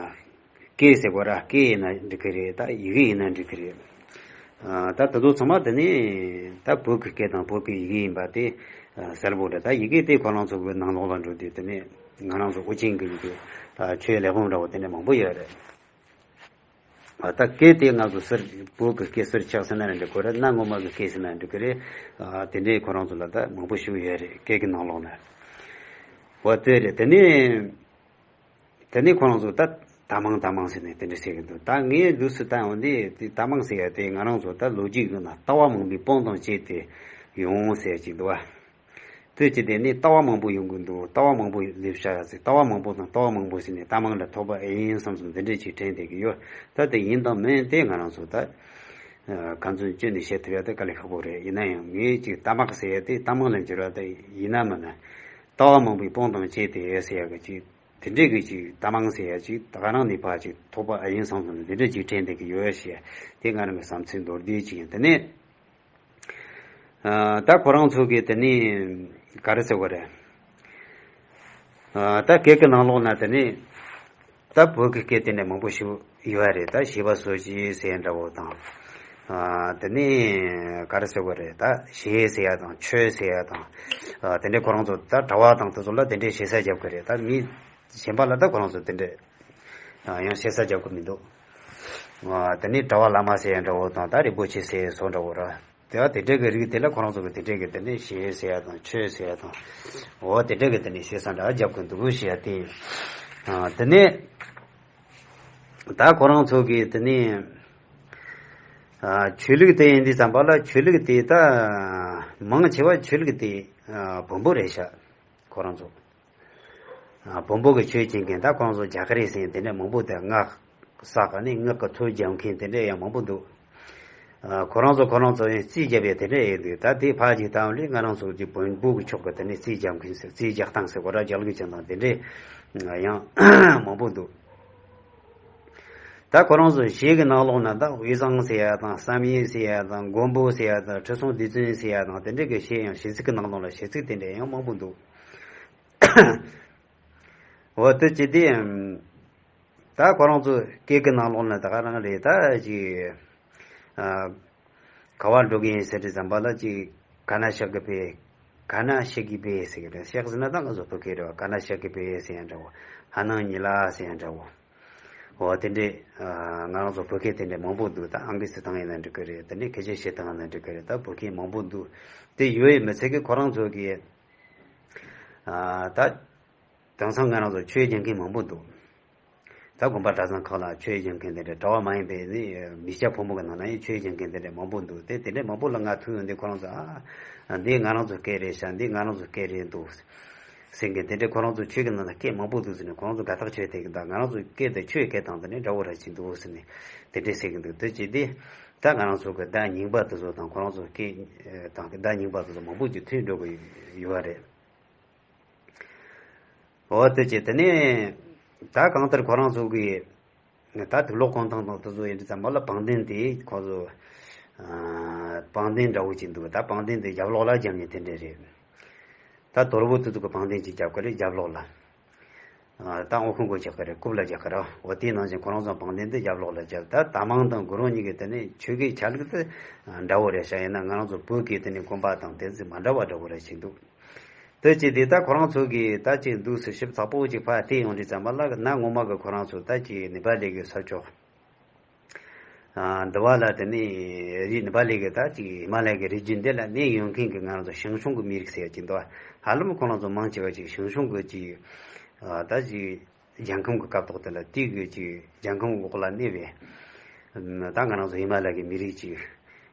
སྐད་ཟེར་བ་ར་སྐད་ཡིན་ན་འགྲིག་གི་རེད། ད་ཡི་གེ་ཡིན་ན་འགྲིག་གི་རེད། ཨ་ད་དེ་ཚོ་ཚང་མ་དེ་ནས་ད་བོད་ཀྱི་སྐད་དང་བོད་ཀྱི་ཡི་གེ་ཡིན་པ་དེ་ཨ་གསལ་པོ་རེད། ད་ཡི་གེ་དེ་ཁོ་རང་ཚོ་གི་ནང་ལོགས་ལ་འགྲོ་དུས་དེ་ནས་ང་རང་ཚོ་དབུ་ཅན་གྱི་ཡི་གེ་ད་ཆོས་ལེགས་འབུམ་འདྲ་བོ་དེ་འདྲ་མང་པོ་ཡོད་རེད། ཨ་ད་སྐད་དེ་ང་ཚོ་ཟུར་བོད་ཀྱི་སྐད་ཟུར་ཆགས་ཟེར་ན་ར་འགྲིག་གི་རེད། གནའ་སྔོན་མ་གི་སྐད་ཟེར་ན་འགྲིག་གི་རེད། ཨ་དེ་འདྲའི་ཁོ་རང་ཚོ་ལ་ད་མང་པོ་ཞིག་ཡོད་རེད། སྐད་ཀྱི་ནང་ལོགས་ན། འོ་དེ་རེད། དེ་ནས་དེ་ནས་ཁོ་རང་ཚོ་ད་རྟ་མང་རྟ་མང་ཟེར་ནས་དེ་འདྲ་ཟེར་གི་འདུག་ད་ངས་ལུགས་སུ་བལྟས་ཡོང་དུས་དེ་རྟ་མང་ཟེར་ཡ་དེ་ང་རང་ཚོ་ད་ལོ་རྒྱུས་ཀྱི་ནང་ལྟ་བ་མང་པོའི་དཔུང་དང་བཅས་ཏེ་ཡོང་ཟེར་ཅིག་འདུག་བ། དེ་ཅི་སྟེ་ནི་ལྟ་བ་མང་པོ་ཡོང་གི་འདུག་ལྟ་བ་མང་པོ་སླེབས་ཤག་ཟེར། ལྟ་བ་མང་པོ་དང་ལྟ་བ་མང་པོ་ཟེར་ནས་རྟ་མང་ལ་ཐོགས་པ་ཨེ་ཡིན་བསམ་བསམ་འདི་འདྲས་ཅིག་དྲན་བསྡད་ཀྱི་ཡོད། ད་དེ་ཡིན་དང་མིན་དེ་ང་རང་ཚོ་ད་ཨ་ག་ཚོད་བཅོས་ནས་བཤད་ཐུབ་ཡ་དེ་དཀའ་ལས་ཁག་པོ་རེད། ཡིན་ན་ཡང་ངས་ཅིག་རྟ་དམག་ཟེར་ཡ་དེ་རྟ་དམག་ལ་འགྱུར་བ་དེ་ཡིན་ན་མིན་ན་ལྟ་བ་མང་པོའི་དཔུང་དང་བཅས་ཏེ་ཟེར་ཡ་གི་ཅིག་དེ་འདྲས་ཀྱི་ཅིག་རྟ་མང་ཟེར་ཡ་ཅིག་ད་ག་རང་ནས་ཕར་ཅིག་ཐོགས་པ་ཨེ་ཡིན་བསམ་བསམ་འདི་འདྲས་ཅིག་དྲན་བསྡད་ཀྱི་ཡོད་ཞེས་དེ་ང་རང་གི་བསམ་ཚུལ་མདོར་བསྡུས་ཅིག་ཡིན། དེ་ནས། ཨ་ད་ཁོ་རང་ཚོ་གིས་དེ་ནས་ག་རེ་ཟེར་བ་རེད། ཨ་ད་སྐད་ཀྱི་ནང་ལོགས་ན་དེ་ནས་ད་བོད་ཀྱི་སྐད་དེ་འདྲ་མང་པོ་ཞིག་ཡོད་རེད། ད་ཞེས་པ་སོགས་ཀྱི་ཟེར་འདྲ་བོ་དང་། ཨ་དེ་ནས་ག་རེ་ཟེར་བ་རེད། ད་ཞེས་ཟེར་ཡ་དང་ཆོས་ཟེར་ཡ་དང་། ཨ་དེ་འདྲའི་ཁོ་རང་ཚོ་ད་གྲྭ་བ་དང་དེ་ཚོ་ལ་དེ་འདྲའི་ཞེ་ས་རྒྱབ་ཀྱི་རེད། ད་མི་གཞན་པ་ལ་ད་ཁོ་རང་ཚོ་དེ་འདྲ་ཡང་ཞེ་ས་རྒྱབ་ཀྱི་མི་འདུག་ཨ་དེ་ནས་གྲྭ་བ་བླ་མ་ཟེར་ཡ་འདྲ་བོ་དང་ད་རིན་པོ་ཆེ་ཟེར་ཡ་སོགས་འདྲ་བོ་ར། དེ་བ་དེ་འདྲ་གི་རིགས་དེ་ལ་ཁོ་རང་ཚོ་གི་དེ་འདྲ་གི་དེ་ནས་ཞེས་ཟེར་ཡ་དང་ཆོས་ཟེར་ཡ་དང་། འོ་དེ་འདྲ་གི་དེ་ནས་ཞེ་ས་འདྲ་རྒྱབ་ཀྱི་འདུག་ཞེས་ཡ་དེ། ཨ་དེ་ནས་ད་ཁོ་རང་ཚོ་གི་དེ་ནས་ཨ་ཆོས་ལུགས་དེ་ཡིན་དུས་ཙམ་པ་ལ་ཆོས་ལུགས་དེ་ད་མང་ཆེ་བ་ཆོས་ལུགས་དེ་ཨ་བོན་པོ་རེད་ཤག་ཁོ་རང་ཚོ། ཨ་བོན་པོ་གི་ཆོས་བྱེད་མཁན་ད་ཁོང་ཚོ་རྒྱ་གར་རེད་ཟེར་དེ་འདྲ་མང་པོ་དེ་སྔགས་བསགས་ནས་སྔགས་ཀྱི་མཐུ་རྒྱབ་མཁན་དེ་འདྲ་ཡང་མང་པོ་འདུག་ཨ་ཁོ་རང་ཚོ་ཁོ་རང་ཚོ་ཡང་རྩིས་རྒྱབ་ཡ་དེ་འདྲ་ཡང་འདུག་ད་དེ་ཕར་ཅིག་བཏང་ལས་ང་རང་ཚོ་གི་བོན་པོ་གི་ཕྱོགས་ཀྱི་དེ་འདྲ་རྩིས་རྒྱབ་མཁན་ཟེར་རྩིས་རྒྱག་སྟངས་ཟེར་གོ་ར་རྒྱག་ལུགས་ཀྱི་དང་དེ་འདྲ་ཡང་མང་པོ་འདུག་ད་ཁོ་རང་ཚོ་གཞས་ཀྱི་ནང་ལོགས་ན་ད་དབུས་གཙང་ཟེར་ཡ་དང་བསམ་ཡས་ཟེར་ཡ་དང་མགོན་པོ་ཟེར་ཡ་དང་ཁྲི་སྲོང་ལྡེ་བཙན་ཟེར་ཡ་དང་དེ་འདྲ་གི་གཞས་ཡང་གཞས་ཚིག་གི་ནང་ལོགས་ལ་གཞས་ཚིག་དེ་འདྲ་ཡང་མང་པོ་འདུག་འོ་དེ་ཅི་སྟེ། ད་ཁོ་རང་ཚོ་སྐད་ཀྱི་ནང་ལོགས་ན་ད་ག་རང་རེད། ད་ཅིག་ཨ་ག་བ་འགྲོ་གི་ཡིན་ཟེར་དུས་ཙམ་པ་ལ་ཅིག་ག་ན་ཤག་གི་པེ། ག་ན་ཤག་གི་པེ་ཟེར་གི་རེད། ཤག་ཟེར་ན་ད་ང་ཚོ་བོད་སྐད་རེད་བ། ག་ན་ཤག་གི་པེ་ཟེར་ཡ་འདྲ་བོ། ཧ་ནང་ཉི་ལ་ཟེར་ཡ་འདྲ་བོ། འོ་དེ་འདྲས་ཨ་ང་རང་ཚོ་བོད་སྐད་དེ་འདྲས་མང་པོ་འདུག་ད་ཨང་ཀི་སི་བཏང་ཡིན་ན་འགྲིག་གི་རེད། དེ་ནས་སྐད་ཆ་བཤད་བཏང་ཡིན་ན་འགྲིག་གི་རེད། ད་བོད་སྐད་མང་པོ་འདུག་དེ་ཡོད་ཡོད་མི་ཚད་ཀྱི་ཁོ་རང་ཚོ་གི་ཨ་ད། དེང་སང་ང་རང་ཚོ་ཆོས་རྒྱག་མཁན་མང་པོ་འདུག་ད་དགོན་པ་གྲྭ་ཚང་ཁག་ལ་ཆོས་སྦྱང་མཁན་དེ་འདྲ། གྲྭ་བ་མ་ཡིན་པའི་ནི་མི་སྐྱ་ཕོ་མོ་གི་ནང་ན་ཡང་ཆོས་སྦྱང་མཁན་དེ་འདྲ་མང་པོ་འདུག་དེ་དེ་འདྲ་མང་པོ་ལ་ང་ཐུག་ཡོང་དུས་ཁོ་རང་ཚོ་ཨ་འདི་ང་རང་ཚོ་སྐད་རེད་ཤག་འདི་ང་རང་ཚོ་སྐད་རེད་འདུག་ཟེར་མཁན་དེ་འདྲ། ཁོ་རང་ཚོ་ཆོས་ཀྱི་ནང་ན་སྐད་མང་པོ་འདུག་ཟེར་ནས་ཁོ་རང་ཚོ་དགའ་ཐག་ཆོད་བསྡད་ཀྱི་འདུག་ང་རང་ཚོ་སྐད་དང་ཆོས་སྐད་དང་དེ་ནས་འདྲ་བོ་ར་ཅིག་འདུག་ཟེར་ནས་དེ་འདྲ་ཟེར་གྱི་འདུག་དེ་ཅི་སྟེ་ད་ང་རང་ཚོ་གི་བརྡ་རྙིང་པ་དེ་ཚོ་དང་ཁོ་རང་ཚོ་སྐད་དང་གི་བརྡ་རྙིང་པ་དེ་ཚོ་མང་པོ་ཅིག་ཐོན་འགྲོ་གི་ཡོད་རེད། འོ་དེ་ཅི་དེ་ནས་ད་གང་ལྟར་ཁོ་རང་ཚོ་གི་ད་དུག་ལོག་གོན་སྟངས་དང་དེ་ཚོ་ཡིན་དུས་ཙམ་པ་ལ་བང་གདན་དེ་ཁོ་ཚོ་ཨ་བང་གདན་འདྲ་བོ་ཅིག་འདུག་ད་བང་གདན་དེ་རྒྱབ་ལོགས་ལ་བརྒྱབ་ནས་དེ་འདྲ་རེད། ད་དོལ་པོ་དེ་ཚོ་གི་བང་གདན་ཅིག་རྒྱབ་ཀྱི་རེད་རྒྱབ་ལོགས་ལ། ཨ་ད་འོ་ཁུང་གོ་རྒྱག་གི་རེད། རྐུབ་ལ་རྒྱག་གི་རེད། འོ་དེའི་ནང་བཞིན་ཁོ་རང་ཚོ་བང་གདན་དེ་རྒྱབ་ལོགས་ལ་རྒྱབ། ད་ད་མང་དང་དགུ་རོང་གཉིས་ཀྱི་དེ་ནས་ཆོས་ཀྱི་ཆ་ལུགས་དེ་འདྲ་བོ་རེད་ཤག་ཡིན་ན་ང་རང་ཚོ་བོད་ཀྱི་དེ་ནས་གོམ་པ་དང་དེ་ཚོ་མ་འདྲ་བ་འདྲ་བོ་རེད་ཅིག་འདུག་དེ་ཅི་དེ་ད་ཁོ་རང་ཚོ་གིས་ད་ཅིག་འདུག་སེ་ཞིབ་ཚགས་པོ་ཅིག་ཕར་བལྟས་ཡོང་དུས་ཙམ་པ་ལ་གནའ་སྔོན་མ་གི་ཁོ་རང་ཚོ་ད་ཅིག་ནེ་པ་ལི་གི་ས་ཕྱོགས་ཨ་འདི་བ་ལ་དེ་ནས་རི་ནེ་པ་ལི་གི་ད་ཅིག་ཧི་མ་ལ་ཡ་གི་རི་རྒྱུད་འདི་ལ་གནས་ཡོད་མཁན་གྱི་ང་རང་ཚོ་ཞང་ཞུང་གི་མི་རིགས་ཟེར་གྱི་འདུག་ཧ་ལམ་ཁོ་རང་ཚོ་མང་ཆེ་བ་ཅིག་ཞང་ཞུང་གི་ཅིག་ཨ་ད་ཅིག་རྒྱལ་ཁམས་ཀྱི་སྐབས་ཐོག་དེ་ལ་དེའི་གི་ཅིག་རྒྱལ་ཁམས་འོག་ལ་གནས་པའི་ད་ང་རང་ཚོ་ཧི་མ་ལ་ཡ་གི་མི་རིགས་ཅིག་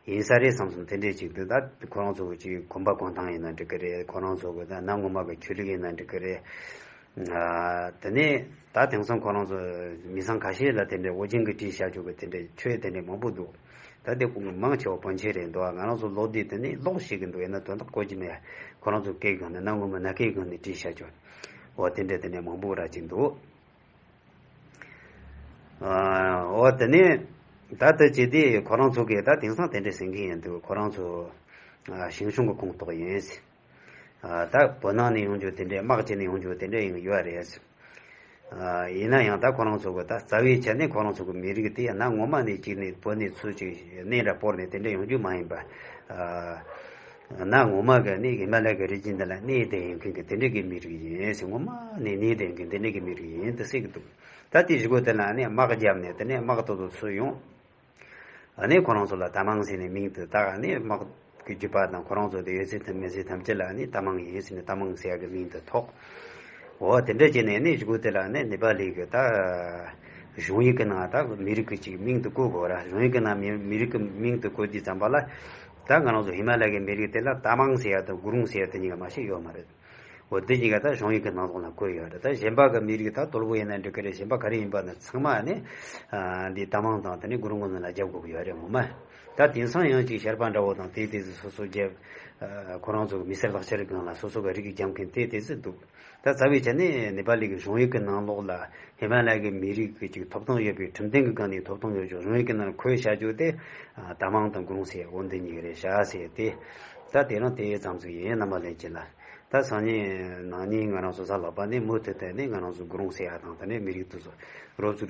ཡིན་ས་རེད་བསམ་སོང་། དེ་འདྲས་ཅིག་འདུག་ད་ཁོ་རང་ཚོ་གི་ཅིག་གོམ་པ་གོན་སྟངས་ཡིན་ན་འགྲིག་གི་རེད། ཁོ་རང་ཚོ་གི་ད་གནའ་སྔོན་མ་གི་ཆོས་ལུགས་ཡིན་ན་འགྲིག་གི་རེད། ཨ་དེ་ནས་ད་དེང་སང་ཁོ་རང་ཚོ་མི་ཚང་ཁ་ཤས་ལ་དེ་འདྲས་ཨོ་རྒྱན་གྱིས་བྲིས་བཞག་ཆོག་གི་དེ་འདྲས་ཆོས་དེ་འདྲས་མང་པོ་འདུག་ད་དེ་ཁོང་གི་མང་ཆེ་བ་ཕོན་ཆེན་རེད་འདུག་ང་རང་ཚོ་ཀློག་དུས་དེ་ནས་ཀློག་ཤེས་ཀྱི་འདུག་ཡིན་ན་དོན་དག་གོ་གི་མེད། ཁོ་རང་ཚོ་སྐད་གང་ནས་གནའ་སྔོན་མ་གནའ་སྐད་གང་ནས་བྲིས་བཞག་ཆོག་འོ་དེ་འདྲས་དེ་འདྲས་མང་པོ་ར་ཅིག་འདུག་ཨ་འོ་དེ་ནས་ད་ལྟ་བྱས་དུས་ཁོ་རང་ཚོ་གིས་ད་དེང་སང་དེ་འདྲས་ཟེར་གྱི་ཡིན་འདུག་ཁོ་རང་ཚོ་ཨ་ཞང་ཞུང་གི་ཁོངས་གཏོགས་ཡིན་ཟེར། ཨ་ད་བོད་ནང་ནས་ཡོང་རྒྱུ་དེ་འདྲས་དམག་བྱས་ནས་ཡོང་རྒྱུ་དེ་འདྲས་ཡང་ཡོད་རེད་ཟེར། ཨ་ཡིན་ན་ཡང་ད་ཁོ་རང་ཚོ་གི་ད་རྩ་བའི་ཆ་ནས་ཁོ་རང་ཚོ་གི་མི་རིགས་དེ་གནའ་སྔོན་མ་ནས་ཅིག་ནས་བོད་ནས་ཚུར་ཅིག་གནས་ར་སྤོར་ནས་དེ་འདྲས་ཡོང་རྒྱུ་མ་ཡིན་པ། ཨ་གནའ་སྔོན་མ་གི་ནི་ཧི་མ་ལ་ཡ་གི་རི་རྒྱུད་འདི་ལ་གནས་བསྡད་ཡོད་མཁན་གྱི་དེ་འདྲས་ཀྱི་མི་རིགས་ཡིན་ཟེར། སྔོན་མ་ནས་གནས་བསྡད་མཁན་དེ་འདྲས་ཀྱི་མི་རིགས་ཡིན་དེ་ཟེར་གྱི་འདུག་ད་དེ་གཞུག་གུ་དེ་ལ་ནི་དམག་བརྒྱབ་ནས་དེ་ནས་དམག་ཏོག་ཏོ་ཚུར་ཡོང་། ཨ་ནི་ཁོ་རང་ཚོ་ལ་ད་མང་ཟེར་ནས་མིང་དུ་བཏགས། ཨ་ནི་དམག་གི་རྒྱུད་པ་དང་ཁོ་རང་ཚོ་དེ་ཡོད་ཚད་ཐམས་མེད་ཚད་ཐམས་ཅད་ལ་ནི་ད་མང་ཡིན་ཟེར་ནས་ད་མང་ཟེར་ཡག་གི་མིང་དུ་ཐོགས། འོ་དེ་འདྲ་བྱས་ནས་ནི་གཞུག་གུ་དེ་ལ་ནི་ནེ་པ་ལི་གི་ད་གཞུང་ཡིག་གི་ནང་ད་མི་རིགས་ཀྱི་ཅིག་མིང་དུ་བཀོད་དགོས་ར། གཞུང་ཡིག་གི་ནང་མི་མི་རིགས་ཀྱི་མིང་དུ་བཀོད་དུས་ཙམ་པ་ལ་ད་ང་རང་ཚོ་ཧི་མ་ལ་ཡའི་མི་རིགས་དེ་ལ་ད་མང་ཟེར་ཡག་དང་གུ་རུང་ཟེར་ཡག་དེ་གཉིས་ཀ་མ་གཏོགས་ཡོད་མ་རེད། འོ་འདི་གཉིས་ཀ་ད་གཞུང་ཡིག་གི་ནང་ལོགས་ལ་བཀོད་ཡོད་རེད། ད་གཞན་པ་གི་མི་རིགས་ད་དོལ་པོ་ཡིན་ན་འགྲིག་གི་རེད། གཞན་པ་ག་རེ་ཡིན་པ་ན་ཚང་མ་ནི་ཨ་འདི་ད་མང་དང་དེ་ནི་གུ་རུ་མགོ་ནི་ལ་རྒྱབ་དགོས་ཀྱི་ཡོད་རེད་ངོ་མ། ད་དེང་སང་ཡང་ཅིག་ཤར་པ་འདྲ་བོ་དང་དེ་དེ་ཚོ་སོ་སོ་རྒྱབ་ཨ་ཁོ་རང་ཚོ་གི་མི་སེར་ལག་ཁྱེར་སྒང་ལ་སོ་སོ་གི་རིགས་རྒྱབ་མཁན་དེ་དེ་ཚོ་འདུག་ད་རྩ་བའི་ཆ་ནས་ནེ་པ་ལི་གི་གཞུང་ཡིག་གི་ནང་ལོགས་ལ་ཧི་མ་ལ་ཡ་གི་མི་རིགས་ཀྱི་ཅིག་ཐོབ་ཐང་ཡོད་པའི་ཁྲིམས་དོན་གི་སྒང་ནས་ཐོབ་ཐང་ཡོད་ཅོག་གཞུང་ཡིག་གི་ནང་འཁོད་བྱ་རྒྱུ་དེ་ཨ་ད་མང་དང་གུ་རུང་ཟེར་འོ་འདི་གཉིས་ཀ་རེད་བྱ་ཟེར་ཏེ། ད་དེ་རང་དེ་ཙམ་ཟིག་ཡིན། རྣམ་པ་ལྷན་རྒྱས་ལ། ད་སང་ཉིན་གནངས་ཉིན་ང་རང་ཚོ་གཟའ་ལྷག་པ་ནས་མུ་མཐུད་དེ་ནས་ང་རང་ཚོ་གུ་རུང་ཟེར་ཡ་དང་དེ་ནས་མི་རིགས་དེ་ཚོ་རོབ་ཙམ་